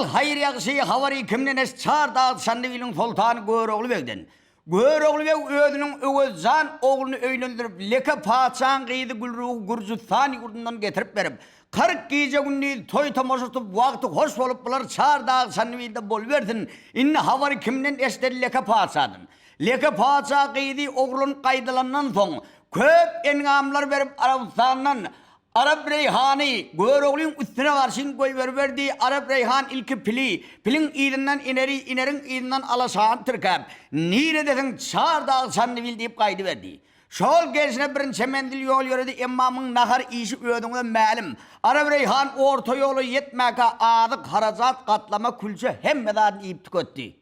Al haýyr-ýagşy habary kimden eşit Çar dag Çandybiliň soltany Görogly begden. Görogly beg özüniň Öwez jan ogluny öýlendirip, Leke patyşaň gyzy Gülruhy Gürjüstan ýurdundan getirip berip, 40 gije-gündiz toý-tomaşa tutup, wagty hoş bolup bular Çar dag Çandybilde bolubersin. Indi habary kimden eşideli Leke patyşadan. Leke patyşa gyzy ogurlanyp gaýdylandan soň, köp engamlar berip Arabystandan Arap Reýhany Göroglyň üstüne garşyn goýberiberdi, Arap Reýhan ilki pili, piliň yzyndan ineri, ineriň yzyndan alaşany tirkäp, Niredesiň, Çar dag Çandybil diýip gaýdyberdi. Şol gelşine birnçe menzil ýol ýöredi, emma muň nahar iýşi özüňize mälim. Arap Reýhan orta ýola ýetmäkä azyk, harajat, gatlama, külçe hemme zadyny iýip tüketdi.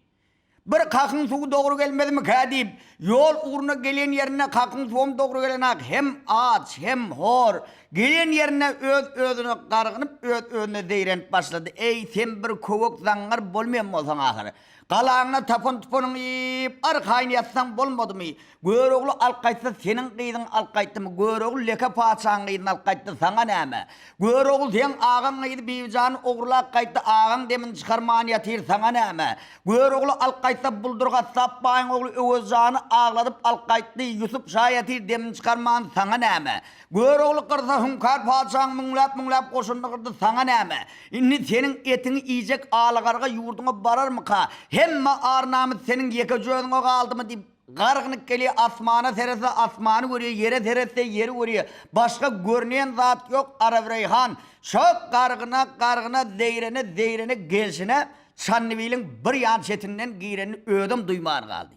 Bir kakyň suwy dogry gelmezmikä diýip, ýol ugruna gelen ýerinde kakyň suwam dogry gelenak, hem aç, hem hor. Gelen ýerinde öz-özüne gargynyp, öz-özüne zeýrenip başlady, Eý, sen bir köwek zaňňar bolmaýan bolsaň ahyr. Galaňda tapan-tupanyňy iýip, arkaýyn ýatsaň bolmadymy? Görogly alyp gaýtsa, seniň gyzyňy alyp gaýtdymy? Görogly Leke patyşaň gyzyny alyp gaýtdy, saňa näme? Görogly seň agaň gyzy Bibijany ogurlap gaýtdy, agaň demini çykarman ýatyr, saňa näme? Görogly alyp gaýtsa, Buldur gassap baýyň ogly Öwezjany agladyp alyp gaýtdy, Ýusup şa ýatyr, demini çykarman, saňa näme? Görogly gyrsa, Hüňkar patyşaň müňläp-müňläp goşunyny gyrdy, saňa näme? Indi seniň etiňi iýjek alagarga ýurduňa bararmyka? Hemme ar-namys seniň ýekeje özüňe galdymy diýip, Gargynyp gelýär, asmana seretse asmany görýär, ýere seretse ýeri görýär. Başga görünýän zat ýok, Arabreýhan şo gargyna, gargyna, zeýrene, zeýrene gelşine Çandybiliň bir ýan çetinden girenini özem duýman galdy.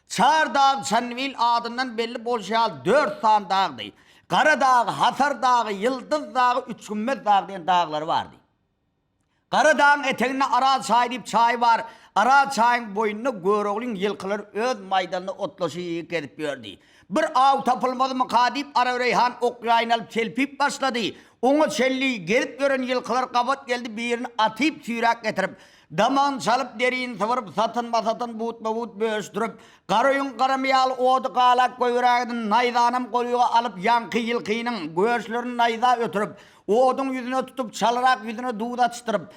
Çar dag Çandybil adyndan belli bolşy ýaly dört sany dagdy. Gara dag, Hasar dagy, Ýyldyz dagy, Üçgümmez dagy diýen daglary bardy. Gara dagyň eteginde Araz çaýy diýip çaý bar. Araz çaýyň boýunda Göroglyň ýylkylary öz maýdalyna otlaşyp gezip ýördi. Bir aw tapylmazmyka diýip Arabreýhan ok-ýaýyny alyp selpip başlady. Oňa çenli gezip ýören ýylkylar gabat geldi, birini atyp süýräp getirip, damagyny çalyp, derini sybyryp, satynma-satyn butma-but böşdürip, Garaýuň garamy ýaly ody galap goýberägedin, naýzanam golyga alyp ýaňky ýylkynyň göşlerini naýza ötürip, oduň ýüzüne tutup çalarak ýüzüne duz atyşdyryp,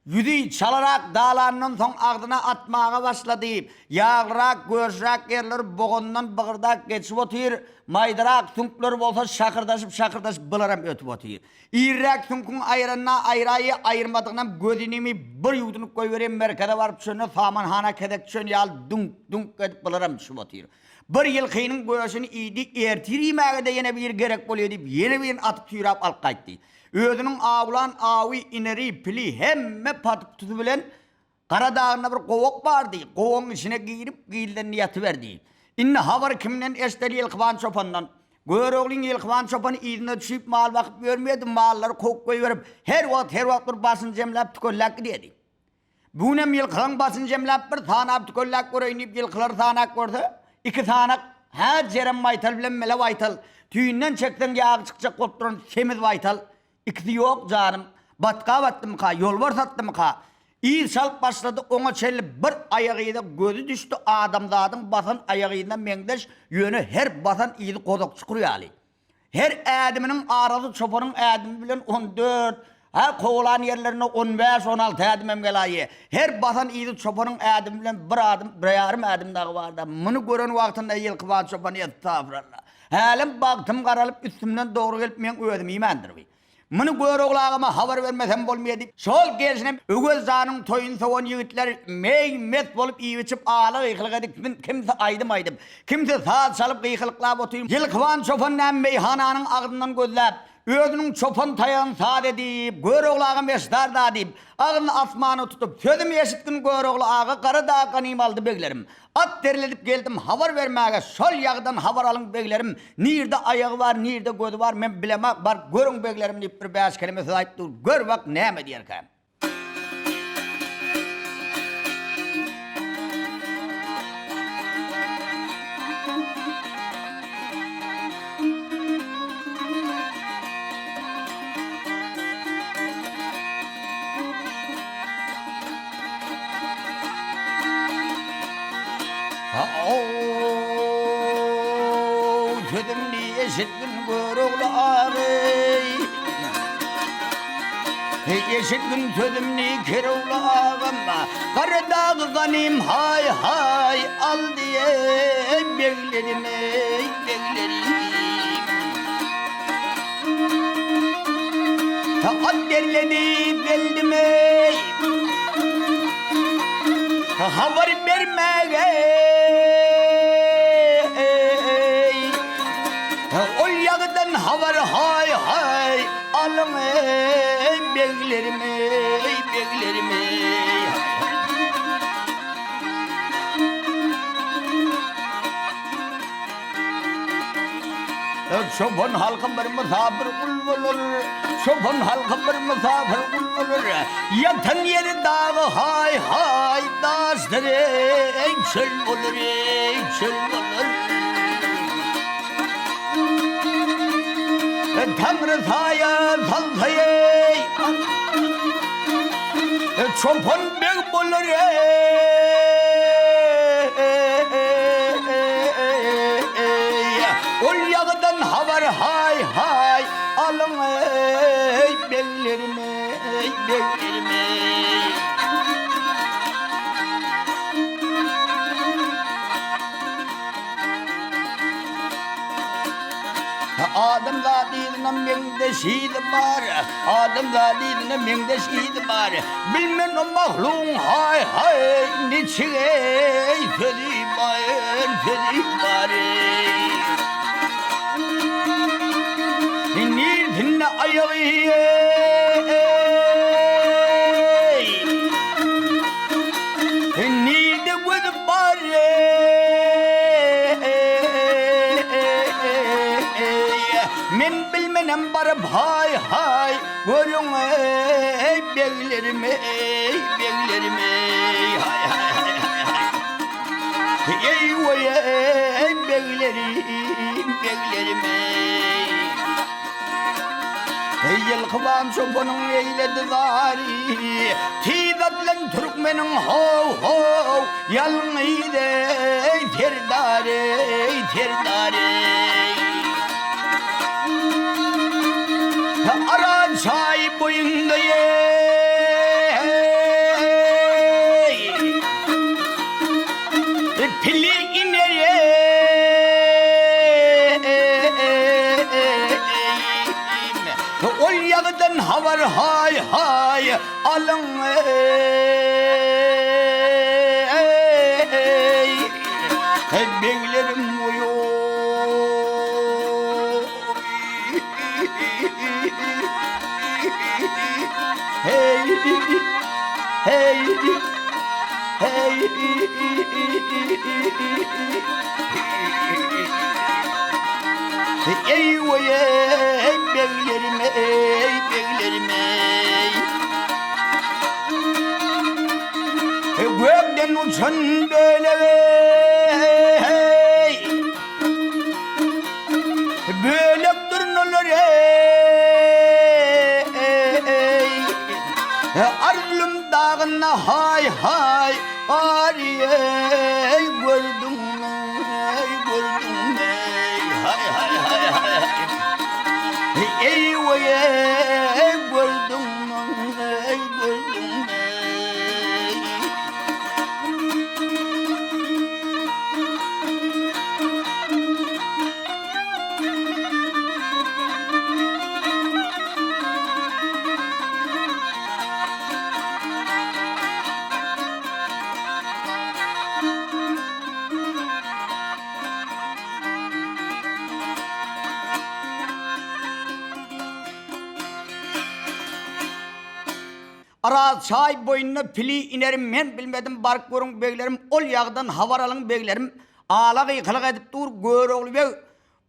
ýüzi çalarak dalandan soň agzyna atmaga başlady. Ýaglyrak, göşräk ýerleri bogazyndan bygyrdak geçip otyr, maýdarak süňkleri bolsa şakyrdaşyp-şakyrdaşyp bularam ötüp otyr. Irräk süňküň aýranyna aýraýy, aýyrmadygynam gözüni bir ýuwdunyp goýberýän merkeze baryp düşende samanhana kezek düşen ýaly düňk-düňk edip bularam düşüp otyr. Bir ýylkynyň göşüni iýdi, ertir iýmäge-de ýene biri gerek bolýa diýip, ýene birini atyp süýräp alyp gaýtdy. Özüniň awlan awy, ineri, pili hemme paty-putusy bilen Gara dagynda bir gowak bardy, gowagyň içine girip, gizlendi ýatyberdi. Indi habary kimden eşideli Ýylkyban çopandan. Göroglyň Ýylkyban çopany yzyna düşüp mal bakyp ýörmeýärdi, mallary kowup goýberip, her wagt, her wagt bir başyny jemläp tükelläp gidýärdi. Bu günem ýylkylaryň başyny jemläp bir sanap tükelläp göreýin diýip ýylkylary sanap görse, iki sanak, hä jerem baýtal bilen mele baýtal, tüýünden çekseň ýagy çykjak bolup duran semiz baýtal, Ikisi ýok janym. Batga batdymyka, ýolbars atdymyka? Yz çalyp başlady, oňa çenli bir aýak yza gözi düşdi, adamzadyň basan aýak yzyna meňzeş, ýöne her basan yzy gozak çukur ýaly. Her ädiminiň arasy çopanyň ädimi bilen on dört, hä, kowalan ýerlerinde on bäş, on alty ädimem gelaýýa. Her basan yzy çopanyň ädimi bilen bir adim, bir ýarym ädim dagy bar-da. Muny gören wagtynda Ýylkyban çopan Estagfuralla! Hälem bagtym garalyp üstümden dogry gelip meň özüm iýmändir bi. Muny Görogly agama habar bermesem bolmaýa diýip, şol gelşine Öwez janyň toýuny sowan ýigitler meý-mes bolup iýip-içip ala gykylyk edip, kimsi aýdym aýdyp, kimsi saz çalyp gykylyklap otyr. Ýylkyban çopan näme meýhananyň agzyndan gözläp, özüniň çopan taýagyny saz edip, Görogly agam eşdar-da diýip, agzyny asmana tutup, Sözümi eşitgin Görogly aga, gara dag ganym aldy beglerim. At derledip geldim habar bermäge şol ýagydan habar alyň beglerim nirde aýagy bar nirde gözi bar men bilemak baryp görüň beglerim diýip bir bäş keleme söz aýyp dur gör bak näme diýerkä. Ha-ow, sözümni eşitgin Görogly agy. Eşitgin sözümni Kerewli agam, Gara dagy ganym haý haý aldy eý beglerim eý beglerim. At derledi geldim eý. Habar bermäge eý. Ol ýagdan habar haý haý alyň eý beglerim eý beglerim eý. Çopan halky bir mysapyr gul bolar, Çopan halky bir mysapyr gul bolar. Ýatan ýeri dagy haý haý daşdyr eý, çöl bolar eý, çöl bolar. Taňry saýa salsa eý, Çopan beg bolar eý. Ol ýagydan habar haý haý alyň eý beglerim eý beglerim eý. Adamzat yzyna meňzeş yzy bar, Adamzat yzyna meňzeş yzy bar. Bilmen o mahlugyň haý haý niçik eý sözi bar, sözi bar eý. Nirtinde aýagy eý. Nirde gözi bar eý. Men bilmenem baryp haý haý görüň eý beglerim eý beglerim eý haý haý haý haý haý. Eý weý eý beglerim beglerim eý. Eý ýylkyban çopanyň eýledi zary Tiz atlan türkmeniň how how ýalňyz eý serdar eý serdar eý. Aral çaýy boýunda eý. Pili iner eý. Ol ýagydan habar haý haý alyň eý. Beglerim oý. Hey hey hey Ey vay ey beglerim ey beglerim ey Gökden uçan bölek ey Bölek durnalar ey Arlum dagynda haý haý Ary ey gördüm ey gördüm ey hay hay hay hay hay Ey vay ey gördüm ey gördüm ey Araz çaý boýunda pili inerim men bilmedim baryp görüň beglerim ol ýagdan habar alyň beglerim ala gykylyk edip dur Görogly beg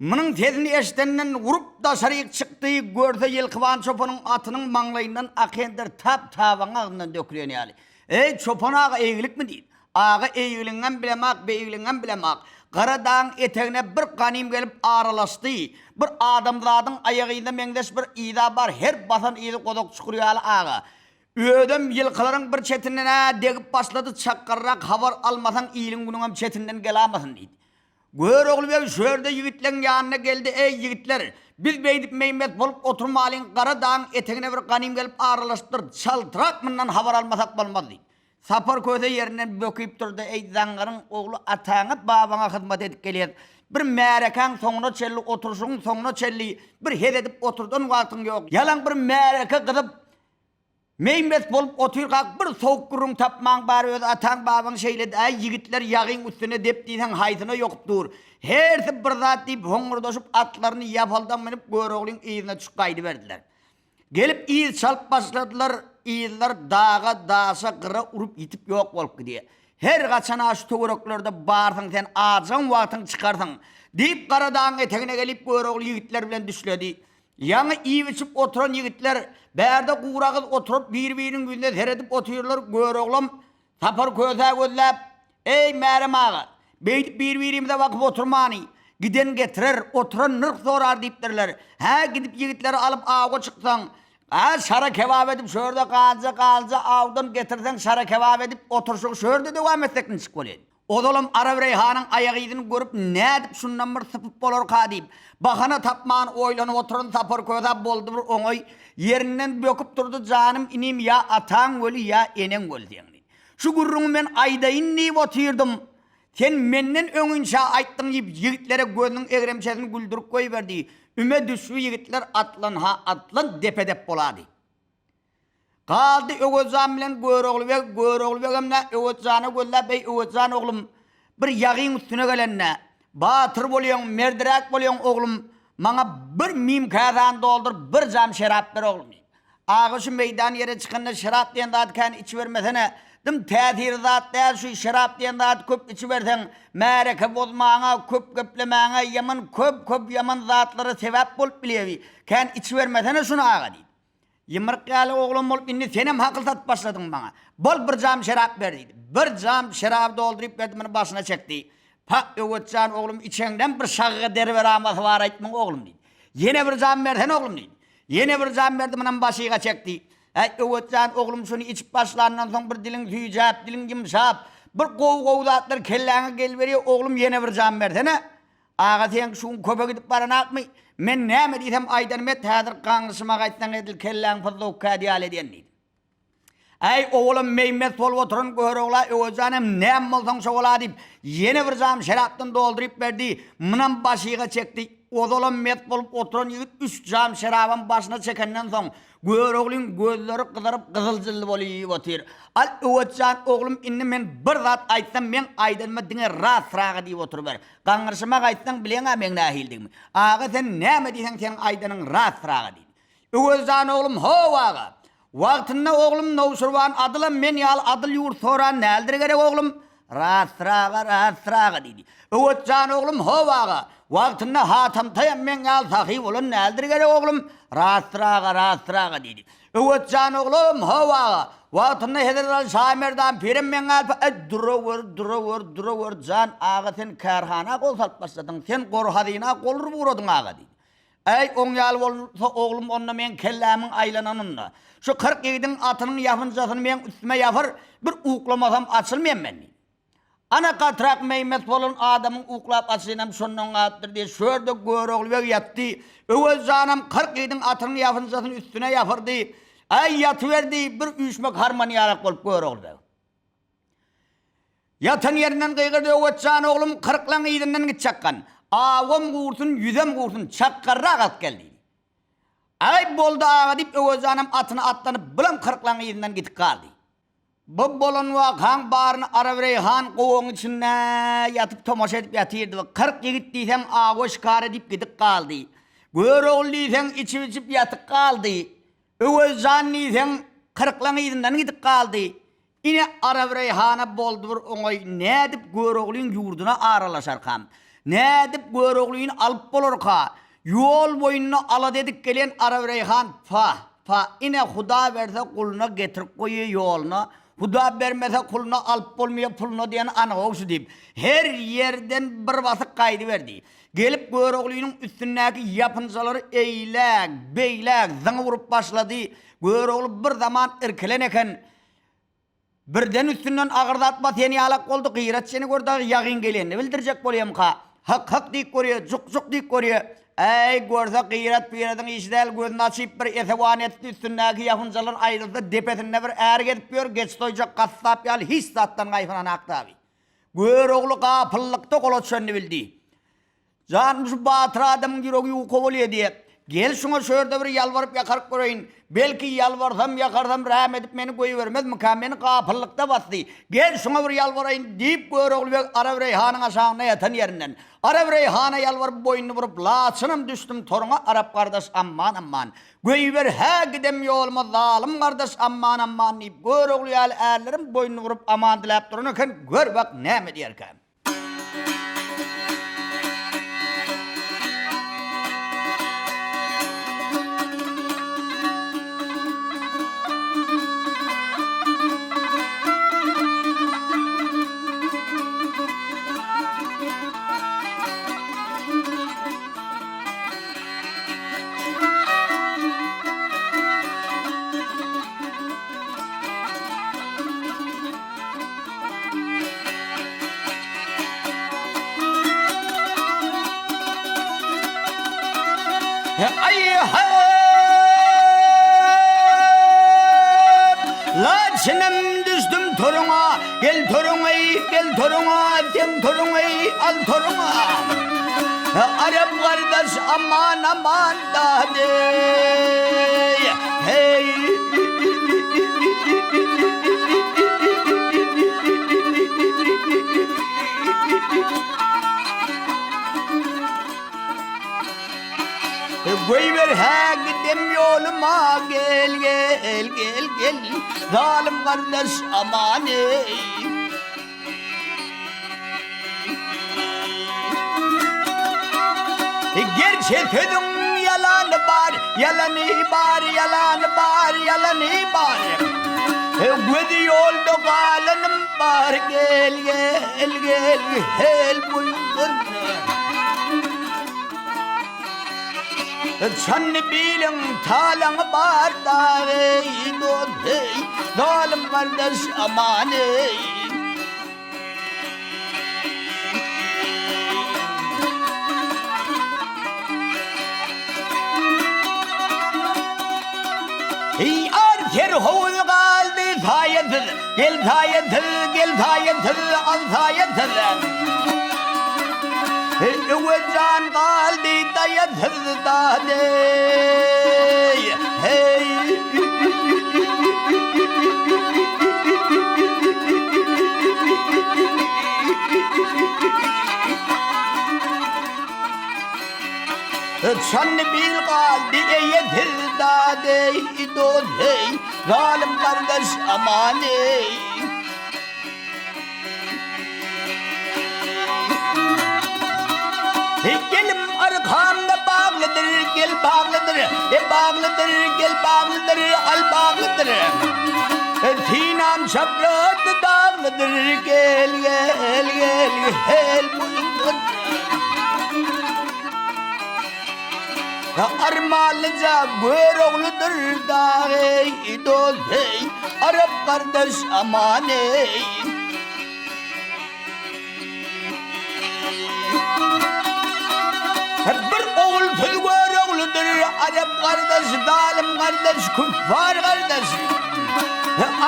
munuň sesini eşidenden urup daşaryk çykdy görse Ýylkyban çopanyň atynyň maňlaýyndan akendir tap tabagyň agzyndan dökülen ýaly Eý çopan aga eýgilikmi diýdi Aga eýgiliňem bilemak, beýgiliňem bilemak. Gara dagyň etegine bir ganym gelip aralaşdy. Bir adamzadyň aýak yzyna meňzeş bir yza bar, her basan yzy gozak çukur ýaly aga. Özem ýylkylaryň bir çetinden-ä degip başlady, çakganrak habar almasaň iliň-günüňem çetinden gelamasyn diýdi. Görogly beg şu ýerde ýigitleň ýanyna geldi, Eý, ýigitler! Biz beýdip meý-mes bolup oturmalyň, gara dagyň etegine bir ganym gelip aralaşypdyr, çaltrak mundan habar almasak bolmaz diýip. Sapar Köse ýerinden böküp turdy, Eý, zaňňaryň ogly, ataňa-babaňa hyzmat edip gelýäs. Bir märekäň soňuna çenli, oturyşygyň soňuna çenli bir hez edip oturdan wagtyň ýok. Ýalaň bir märeke gyzyp, meý-mes bolup otyrkak bir sowuk gürrüň tapmaň bar, öz ataň-babaň şeýledi-äý, ýigitler ýagyň üstüne dep diýseň haýsyna ýokup dur. Hersi bir zat diýip hoňňurdaşyp atlaryny ýapaldaň münüp Göroglyň yzyna düşüp gaýdyberdiler. Gelip yz çalyp başladylar, yzlar daga, daşa, gyra urup ýitip ýok bolup gidýär. Her gaçan-a şu töwereklerde barsyň sen ajygyň wagtyň çykarsyň, diýip gara dagyň etegine gelip Görogly ýigitler bilen düşledi. Ýaňy iýip-içip oturan ýigitler bärde guragyz oturyp bir-biriniň ýüzüne seredip otyrlar, Göroglam Sapar Kösä gözläp, Eý, Märem aga, beýdip bir-birimize bakyp oturmany, giden getirer, oturan nyrh sorar diýipdirler. Hä, gidip ýigitleri alyp awga çyksaň, hä, şara kebap edip şu ýerde ganja galja awdan getirseň şara kebap edip oturyşygy şu ýerde dowam etsek niçik bolýa? Ozalam Arabreýhanyň aýak yzyny görüp nädip şundan bir sypyp bolarka diýip, bahana tapman oýlanyp oturan Sapar Kösä boldy bir oňaý, ýerinden böküp turdy, Janym inim ýa ataň weli ýa eneň weli seň diýip. Şu gürrüňi men aýdaýyn diýip otyrdym. Sen menden öňinçä aýtdyň diýip, ýigitlere gözüniň egremçesini güldürip goýberdi. Üme düşbi ýigitler atlan-ha atlan depe-dep bolady. Galdy Öwezjan bilen Görogly beg, Görogly begem nä Öwezjana gözläp, Eý, Öwezjan oglum, bir ýagyň üstüne gelende, batyr bolýaň, merdiräk bolýaň, oglum, maňa bir mim käsäni doldur, bir jam şerap ber, oglum diýip. Aga şu meýdan ýere çykanda şerap diýen zady kän içibermesene, dym täsiri zat däl şu şerap diýen zady köp içiberseň, märeke bozmaňa, köp geplemäňe, ýaman köp-köp ýaman zatlara sebäp bolup bilýär, kän içibermesene şuny aga diýdi. Ýumruk ýaly oglan bolup indi senem hakyl satyp başladyň maňa. Bol bir jam şerap ber diýdi. Bir jam şeraby dolduryp berdi muny başyna çekdi. Pa, Öwez jan oglum içeňden bir şagga derweramasy bar aýtmyň oglum diýdi. Ýene bir jam bersene oglum diýdi. Ýene bir jam berdi munam başyga çekdi. Äý Öwez jan oglum şuny içip başlandan soň bir diliň süýjäp, diliň ýumşap, bir gowy-gowy zatlar kelläňe geliberýär oglum ýene bir jam bersene. Aga seň şuň köpe gidip baranakmy? Men näme diýsem aýdanym et, häzir gaňryşyma gaýtsaň edil kelläň pyzlawuk kädi ýaly edýän diýdi. Äý, owalam meý-mes bolup oturan Görogla Öwezjan hem näme bolsaň şo bola diýip, ýene bir jam şerapdan dolduryp berdi. Munam başyga çekdi. Ozalam mes bolup oturan ýigit üç jam şerabam başyna çekenden soň, Göroglyň gözleri gyzaryp gyzyl-jylly bolýyp otyr. Al, Öwezjan oglum, indi men bir zat aýtsam, meň aýdanyma diňe ras-raga diýip oturyber. Gaňryşyma gaýtsaň bileň-ä meň nähilidigimi. Aga sen näme diýseň seň aýdanyň ras-raga diýdi. Öwezjan oglum, how aga! Wagtynda oglum Nowşirwan adylam men ýaly adyl ýurt soran däldir gerek oglum? Ras-raga, ras-raga diýdi. Öwezjan oglum, how aga! Wagtynda Hatam Taýam meň ýaly sahy bolan däldir gerek oglum? Ras-raga, ras-raga diýdi. Öwez jan oglum, how aga, wagtynda Hezret Aly Şaýmerdan pirem meň alpa, äý, durawer, durawer, durawer, jan aga, sen kärhana gol salyp başladyň, sen gor-hazyna gol urup ugradyň aga, diýdi. Äý, oň ýaly bolsa, oglum, onda meň kellämiň aýlananynda, şu 40 ýigidiň atynyň ýapynjasyny meň üstüme ýapyr, bir uklamasam açylmaýan men, diýdi. Ana gatyrak meý-mes bolan adamyň uklap açynam şondan galypdyr diýip, şu ýerde Görogly beg ýatdy. Öwez janam 40 ýigidiň atynyň ýapynjasyny üstüne ýapyrdy. Äý, ýatyberdi, bir üýşmek harman ýalak bolup Görogly beg. Ýatan ýerinden gygyrdy, Öwez jan oglum, kyrklaň yzyndan git çakgan. Awam gursun, ýüzem gursun, çakgarrak at gel diýdi. Äý, boldy aga diýip, Öwez janam atyna atlanyp, bulam kyrklaň yzyndan gidip galdy. Bu bolan wakaň baryny Arabreýhan gowagyň içinde ýatyp tomaşa edip ýatyrdy. 40 ýigit diýseň awa şikara diýip gidip galdy. Görogly diýseň içip-içip ýatyp galdy. Öwezjan diýseň kyrklaň yzyndan gidip galdy. Ine Arabreýhana boldy bir oňaý nädip Göroglyň ýurduna aralaşarkam? Nädip Göroglyny alyp bolarka? Ýol boýunda alada edip gelen Arabreýhan pah, pah, ine Huda berse guluna getirip goýýa ýoluna, Huda bermese kuluna alyp bolmaýa puluna diýeni anygow şu diýip, her ýerden bir basyk gaýdyberdi. Gelip Göroglynyň üstündäki ýapynjalary eýläk, beýläk zyňyp urup başlady. Görogly bir zaman irkilen eken. Birden üstünden agyr zat basýan ýalak boldy, Gyrat seni gör dagy ýagyň gelenini bildirjek bolýamka? Hyk-hyk diýip görýä, juk-juk diýip görýä. Äý, görse gyrat-pyradyň işi däl, gözüni açyp bir esewan etdi, üstündäki ýapynjalar aýrylsa, depesinde bir är gezip ýör, geçi soýjak gassap ýaly hiç zatdan gaýgynanak dagy. Görogly gapyllykda gola düşenini bildi. Janym şu batyr adamyň ýüregi ýuka bolýa diýe. Gel şuňa şu ýerde bir ýalbaryp ýakaryp göreýin. Belki ýalbarsam ýakarsam rähm edip meni goýbermezmika, meni gapyllykda basdy. Gel şuňa bir ýalbaraýyn diýip Görogly beg Arabreýhanyň aşagynda ýatan ýerinden. Arabreýhana ýalbaryp boýnuny burup Laçynym düşdüm toruňa Arap gardaş amman amman. Goýber hä gidem ýoluma zalym gardaş amman amman diýip Görogly ýaly ärlerim boýnuny burup aman diläp duran eken gör bak näme diýerkä. Laçynym düşdüm toruňa, gel toruňa, gel toruňa, sen toruňa, al toruňa. Arap gardaş aman aman dady. Hey. Goýber hä gidem ýoluma gel gel gel gel zalym gardaş aman eý. Gerçi sözüň ýalany bar, ýalany bar, ýalany bar, ýalany bar. Gözi ýolda galanym bar, gel, gel, gel, gel buýur. Çanny biliň talaňy bar da, eý, dost, eý, zalym gardaş, aman, eý. Eý, ar serhowuz galdy saýasyz, Gel saýasyz, gel saýasyz, al saýasyz. Eý, Öwez jan galdy daýasyz dadeý, heý. Çanny bil galdy eýesiz dadeý, dost heý, zalym gardaş aman eý. Heý gelim arkamda baglydyr, gel baglydyr, e baglydyr, gel baglydyr, al baglydyr. Synam çapraz daglydyr, gel, gel, gel, gel boýundan. Armanlyja Görogludyr dag eý dost eý, Arap gardaş aman eý. Bir ogulsyz Görogludyr, Arap gardaş, zalym gardaş, küffar gardaş.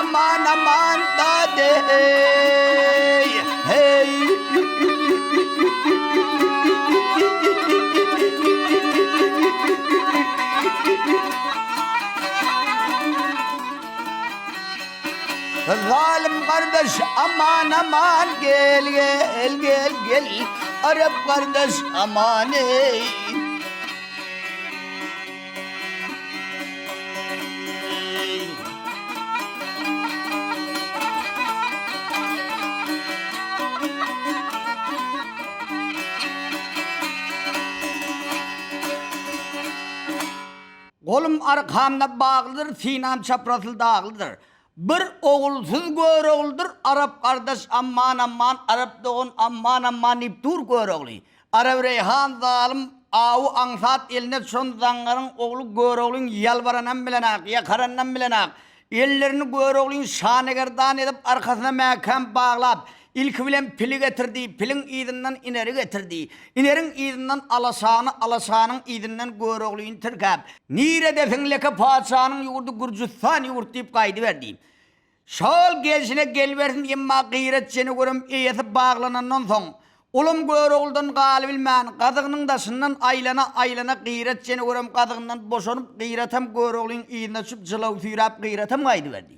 Aman aman dade eý, hey. Zalym gardaş aman aman gel gel gel gel Arap gardaş aman ey. Golum arkamda baglydyr, synam çaprasyl daglydyr. Bir ogulsyz Göroglydyr, Arap gardaş amman amman, Arap dogan amman amman diýip dur Görogly. Arabreýhan zalym awy aňsat eline düşen zaňňaryň ogly Göroglyň ýalbaranam bilenak, ýakaranam bilenak. Ellerini Göroglyň şanegerdan edip arkasyna mäkäm baglap, Ilki bilen pili getirdi, piliň yzyndan ineri getirdi. Ineriň yzyndan alaşany, alaşanyň yzyndan Göroglyny tirkäp, Niredesiň leke patyşanyň ýurdy Gürjüstan ýurt diýip gaýdyberdi. Şol gelşine gelibersin emma Gyrat jenewürem eýesi baglanandan soň, olam Görogludan galybilmän, gazygynyň daşyndan aýlana-aýlana Gyrat jenewürem gazygyndan boşanyp, Gyratam Göroglyň yzyna düşüp jylaw süýräp Gyratam gaýdyberdi.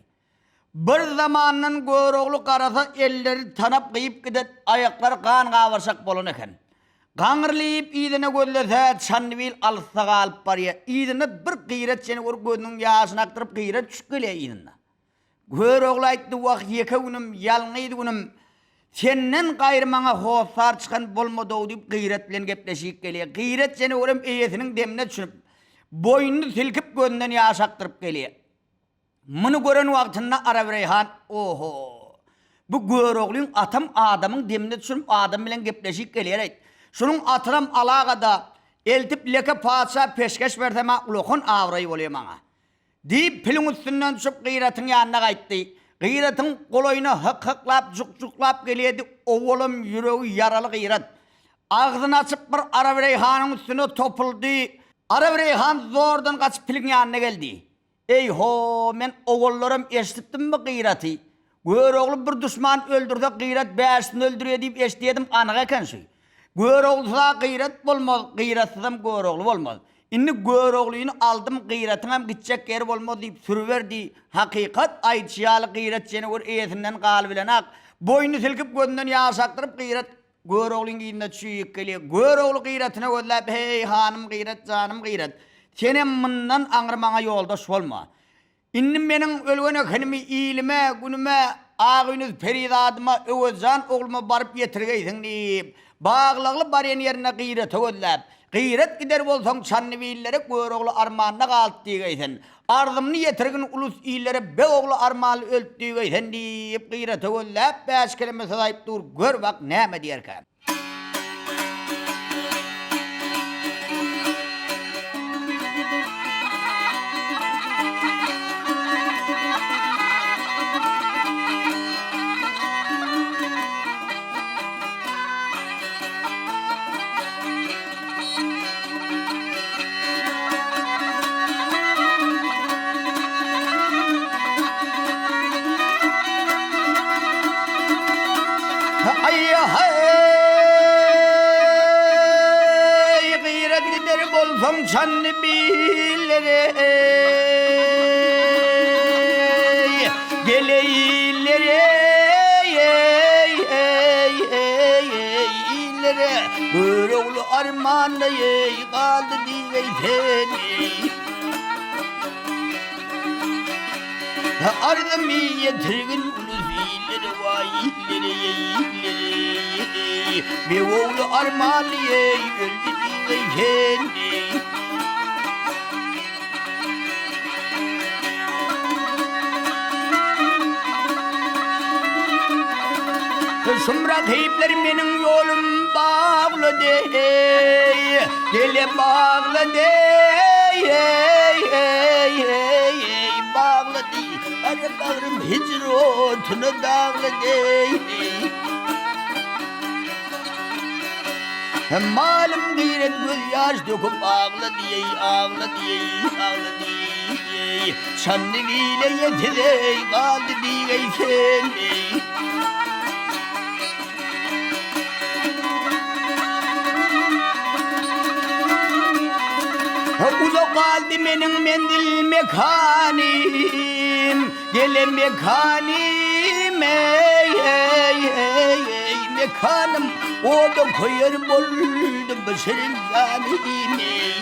Bir zamandan Görogly garasa elleri tanap gyýyp giden, aýaklary gan gabarçak bolan eken. Gaňrylyp yzyna gözlese, Çandybil alysda galyp barýar. Yzynda bir Gyrat jenewür gözüniň ýaşyny akdyryp Gyrat düşüp gelýär yzynda. Görogly aýtdy, Wah, ýeke günüm, ýalňyz günüm, senden gaýry maňa hossar çykan bolmad-ow diýip, Gyrat bilen gepleşip gelýär. Gyrat jenewürem eýesiniň demine düşünip, boýnuny silkip gözünden ýaş akdyryp gelýär. Muny gören wagtynda Arabreýhan, Oho! Bu Göroglyň atam adamyň demine düşünip adam bilen gepleşip gelýär-eýt. Şunuň atynam alaga-da, eltip leke patyşa peşgeş bersem-ä ulakan abraý bolýa maňa. Diýip, piliň üstünden düşüp, Gyratyň ýanyna gaýtdy. Gyratyň golaýyna hyk-hyklap, juk-juklap gelýärdi, owalam ýüregi ýaraly Gyrat. Agzyny açyp bir Arabreýhanyň üstüne topuldy. Arabreýhan zordan gaçyp piliň ýanyna geldi. Eý-ho, men owallaram eşidipdim bu Gyraty. Görogly bir duşman öldürse Gyrat bäşisini öldürýär diýip eşidýärdim, anyk eken şu. Göroglusyz-a Gyrat bolmaz, Gyratsyzam Görogly bolmaz. Indi Göroglyny aldym, Gyratyňam gitjek ýeri bolmaz diýip sürüberdi. Hakykat aýdyşy ýaly Gyrat jenewür eýesinden galybilenak. Boýnuny silkip gözünden ýaş akdyryp Gyrat Göroglyň yzyna çüýük gelýär. Görogly Gyratyna gözläp, Heý, hanym Gyrat, janym Gyrat, senem mundan aňry maňa ýoldaş bolma. Indi meniň ölgen ekenimi ilime, günüme, Agynüz perizadyma, Öwezjan ogluma baryp ýetirgeýsiň diýip, baglagly barýan ýerinde Gyrata gözläp, Gyrat gider bolsaň Çandybillere Görogly armanda galyp diýgeýsen. Arzymny ýetirgin ulus illere beg ogly armanly ölüp diýgeýsen diýip, Gyrata gözläp, bäş keleme söz aýyp dur, gör bak näme diýerkä. Aý-haý, gyra gider bolsaň Çandybillere, Geleýlere, illere, Görogly armanda galdy diýgeý sen. Arzymy ýetirgin ulus illere waý illere illere Beg ogly armanly eý öldi diýgeý sen Şum rakyplar meniň ýolum baglady eý Gele baglady eý eý eý eý baglady Gara bagrym hijr otuna daglady eý Malym gyrat göz ýaş döküp aglady eý aglady eý aglady eý Çandy bile ýetiz eý galdy diýgeý sen eý. Uzak galdy meniň menzil mekanym, Gelen mekanym, eý, eý, eý, eý, mekanym, Oda köýer boldy bu şirin janym, eý.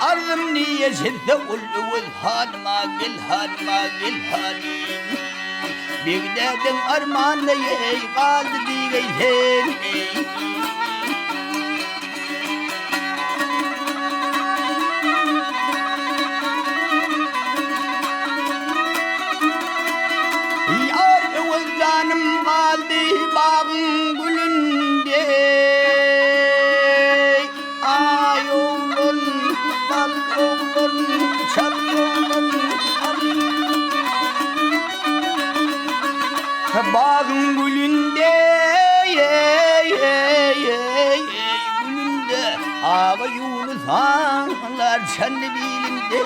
Arzym niýe şetse ol Öwez hanyma, gel hanyma, gel hanym. Begdädiň armanda eý, galdy diýgeý sen, eý. Ýar Öwez janym galdy bagyň gülünde. Aý oglan, bal oglan, çal oglan, al. ýar Çandybilinde.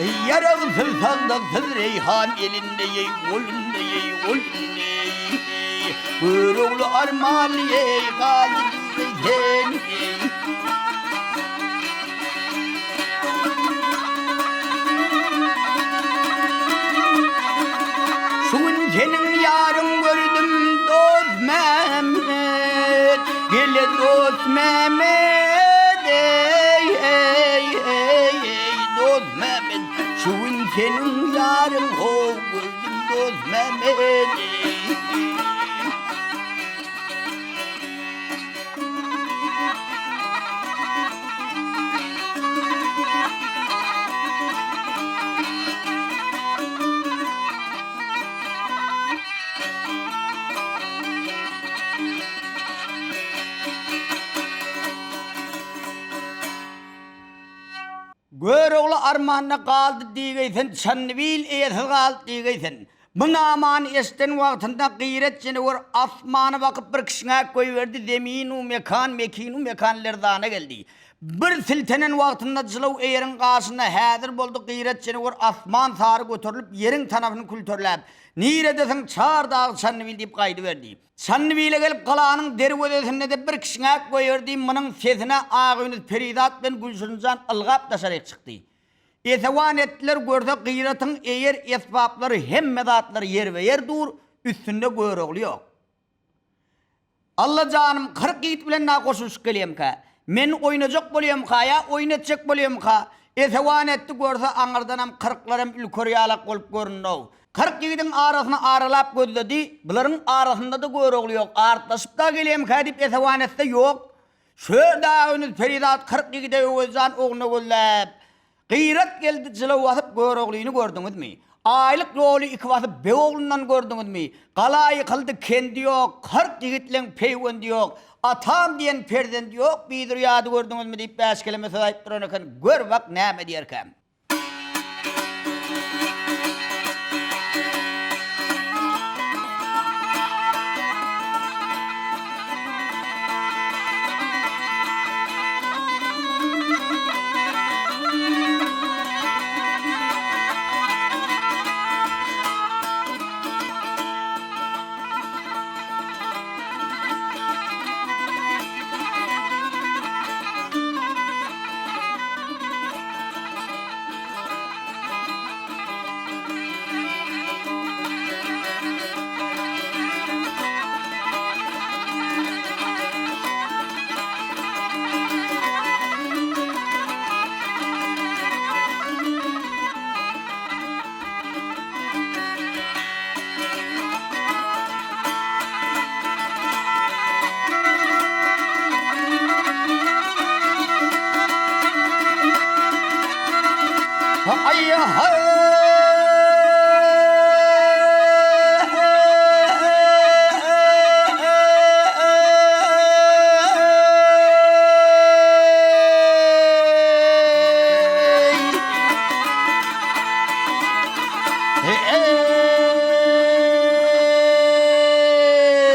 Ýaragsyz sandyksyz reýhan elinde ýeý golunda ýeý golunda ýeý Görogly armanly ýeý galdy diýgeý sen ýeý. Şu gün seniň ýaryň gördüm dost Mehmet Gele dost Mehmet eý eý eý eý dost Mehmet Şu gün seniň ýaryň how gördüm dost Mehmet eý. Görogly armanda galdy diýgeý sen, Çandybil eýesiz galdy diýgeý sen. Bu namany eşden wagtynda Gyrat jenewür asmana bakyp bir kişňäp goýberdi, zemin-u mekan, mekin-u mekan lerzana geldi. Bir siltenen wagtynda jylaw eýeriň gaşynda häzir boldy Gyrat jenewür asman sary göterilip ýeriň tanapyny külterläp, Niredesiň çar dag Çandybil diýip gaýdyberdi. Çandybile gelip galanyň derwezesinde-de bir kişňäp goýberdi, munuň sesine Agýunus perizat bilen Gülşirinjan ylgap daşaryk çykdy. Esewan etdiler, görse Gyratyň eýer esbaplary hemme zatlary ýerbe-ýer dur, üstünde Görogly ýok. Alla janym, 40 ýigit bilen na goşulyşyp gelýemkä? Men oýnajak bolýamka ýa oýun etjek bolýamka? Esewan etdi, görse aňyrdanam kyrklaram ülker ýalak bolup göründi-ow. 40 ýigidiň arasyny aralap gözledi, bularyň arasynda-da Görogly ýok, artlaşyp-da gelýemkä diýip esewan etse, ýok. Şö dagynyz perizat 40 ýigide Öwezjan ogluna gözläp, Gyrat geldi jylaw basyp Göroglyny gördüňizmi? Aýlyk ýoly iki basyp beg oglundan gördüňizmi? Gala ýykyldy kendi ýok, 40 ýigitleň peýwendi ýok, atam diýen perzendi ýok, bizürýady gördüňizmi diýip bäş keleme söz aýdyp duran eken, gör bak näme diýerkäm.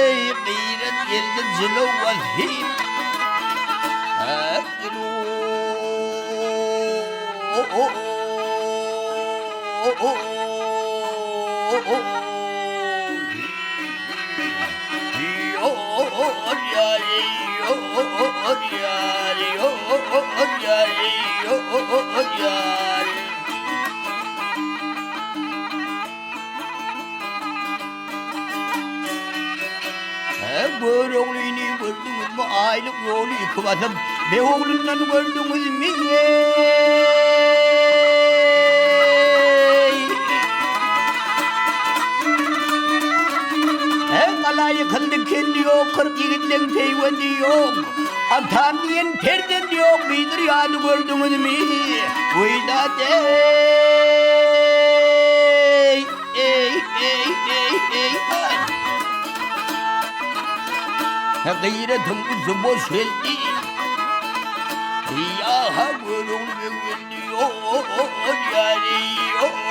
Eý, gyrat geldi jylaw basyp. Göroglyny gördüňizmi aýlyk ýoly iki basyp, beg oglundan gördüňizmi? Gala ýykyldy, kendi ýok, 40 ýigitleň peýwendi ýok. Atam diýen perzendi ýok, bidir ýaly gördüňizmi? Weýdat eý! Eý, eý, eý, eý, aý! Gyratyň ujy boş geldi. Ýa-ha Görogly beg geldi. Ýor ýary, ýor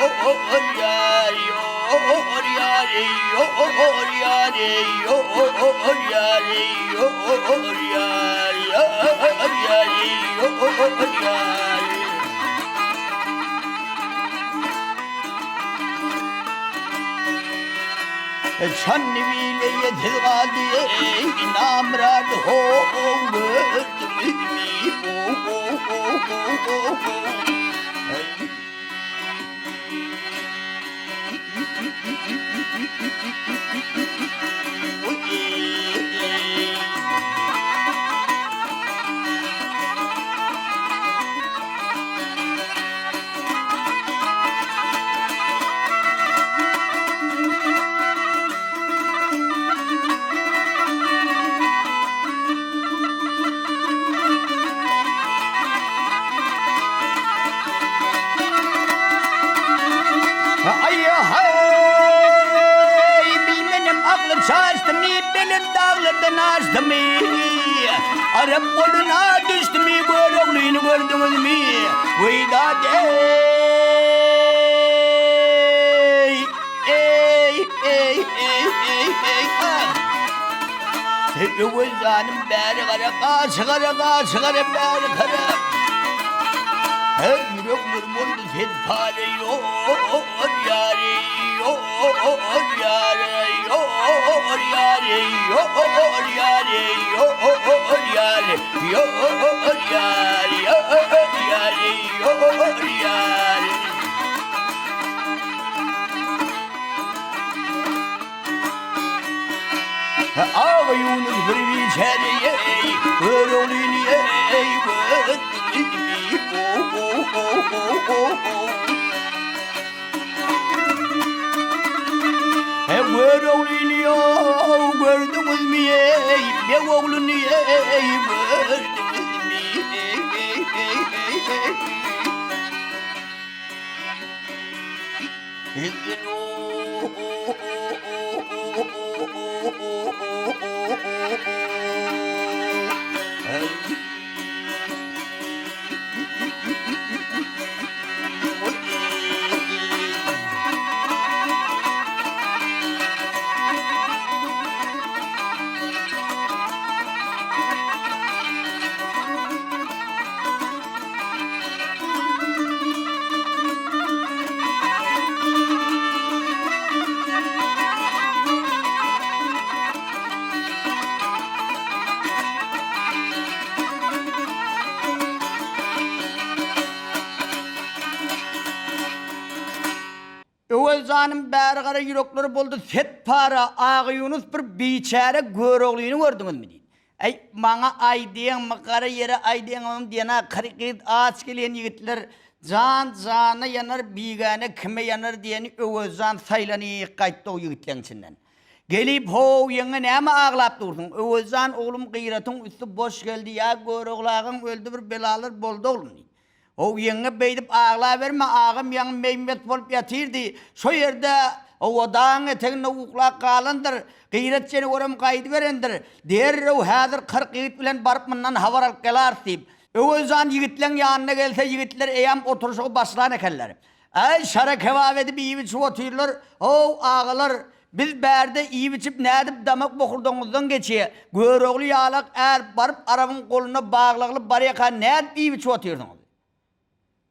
ýary, ýor ýary, ýor ýary, ýor ýary, ýor ýary. ýary. Çanny bile ýesiz galdy eý namyrat ho-ow gördüňizmi ho-ho-ho-ho-ho. Aý-haý, bilmenem aklym çaşdymy, belent daglardan aşdymy, Arap goluna düşdümi, Göroglyny gördüňizmi? Weý-dat eý, eý, eý, eý, eý, eý, ah! Öwez janym bäri gara, gaşy gara, gaşy gara, bäri gara. Her ýürek murmurdy sen pare ýor ýary, ýor ýary, ýor ýary, ýor ýary, ýor ýary, ýor ýary, ýor ýary, ýor ýary. Aga Ýunus bir biçäre eý, Göroglyny eý, gördüňizmi, o-o-o-o-o-o. He Göroglyny ýow, gördüňizmi eý, beg ogluny eý, gördüňizmi, eý-eý-eý-eý. Öwez janyň bäri gara ýürekleri boldy set para, Agaýunus bir biçäre Göroglyny gördüňizmi diýdi. Äý, maňa aýdýaňmy, gara ýere aýdýaňmy diýen-ä kary gyz aç gelýän ýigitler Jan jana ýanar, bigäne kime ýanar diýeni Öwezjan saýlanyp gaýtdy o ýigitleň içinden. Gelip, How, ýeňňe näme aglap dursuň? Öwezjan oglum Gyratyň üsti boş geldi, ýa Görogly agaň öldi bir belalar boldy oglum diýdi. How, ýeňňe beýdip aglaberme, agam ýaňy meý-mes bolup ýatyrdy. Şo ýerde, hawa, dagyň eteginde uklap galandyr. Gyrat jeniwerem gaýdyberendir. Derrew häzir 40 ýigit bilen baryp mundan habar alyp gelaris diýip, Öwezjan ýigitleň ýanyna gelse, ýigitler eýýäm oturyşygy başlan ekenler. Äý, şara kebap edip iýip-içip otyrlar. How, agalar, biz bärde iýip-içip nädip damak bokurdagyňyzdan geçýä? Görogly ýalak är baryp arabyň goluna baglagly barýaka nädip iýip-içip otyrsyňyz?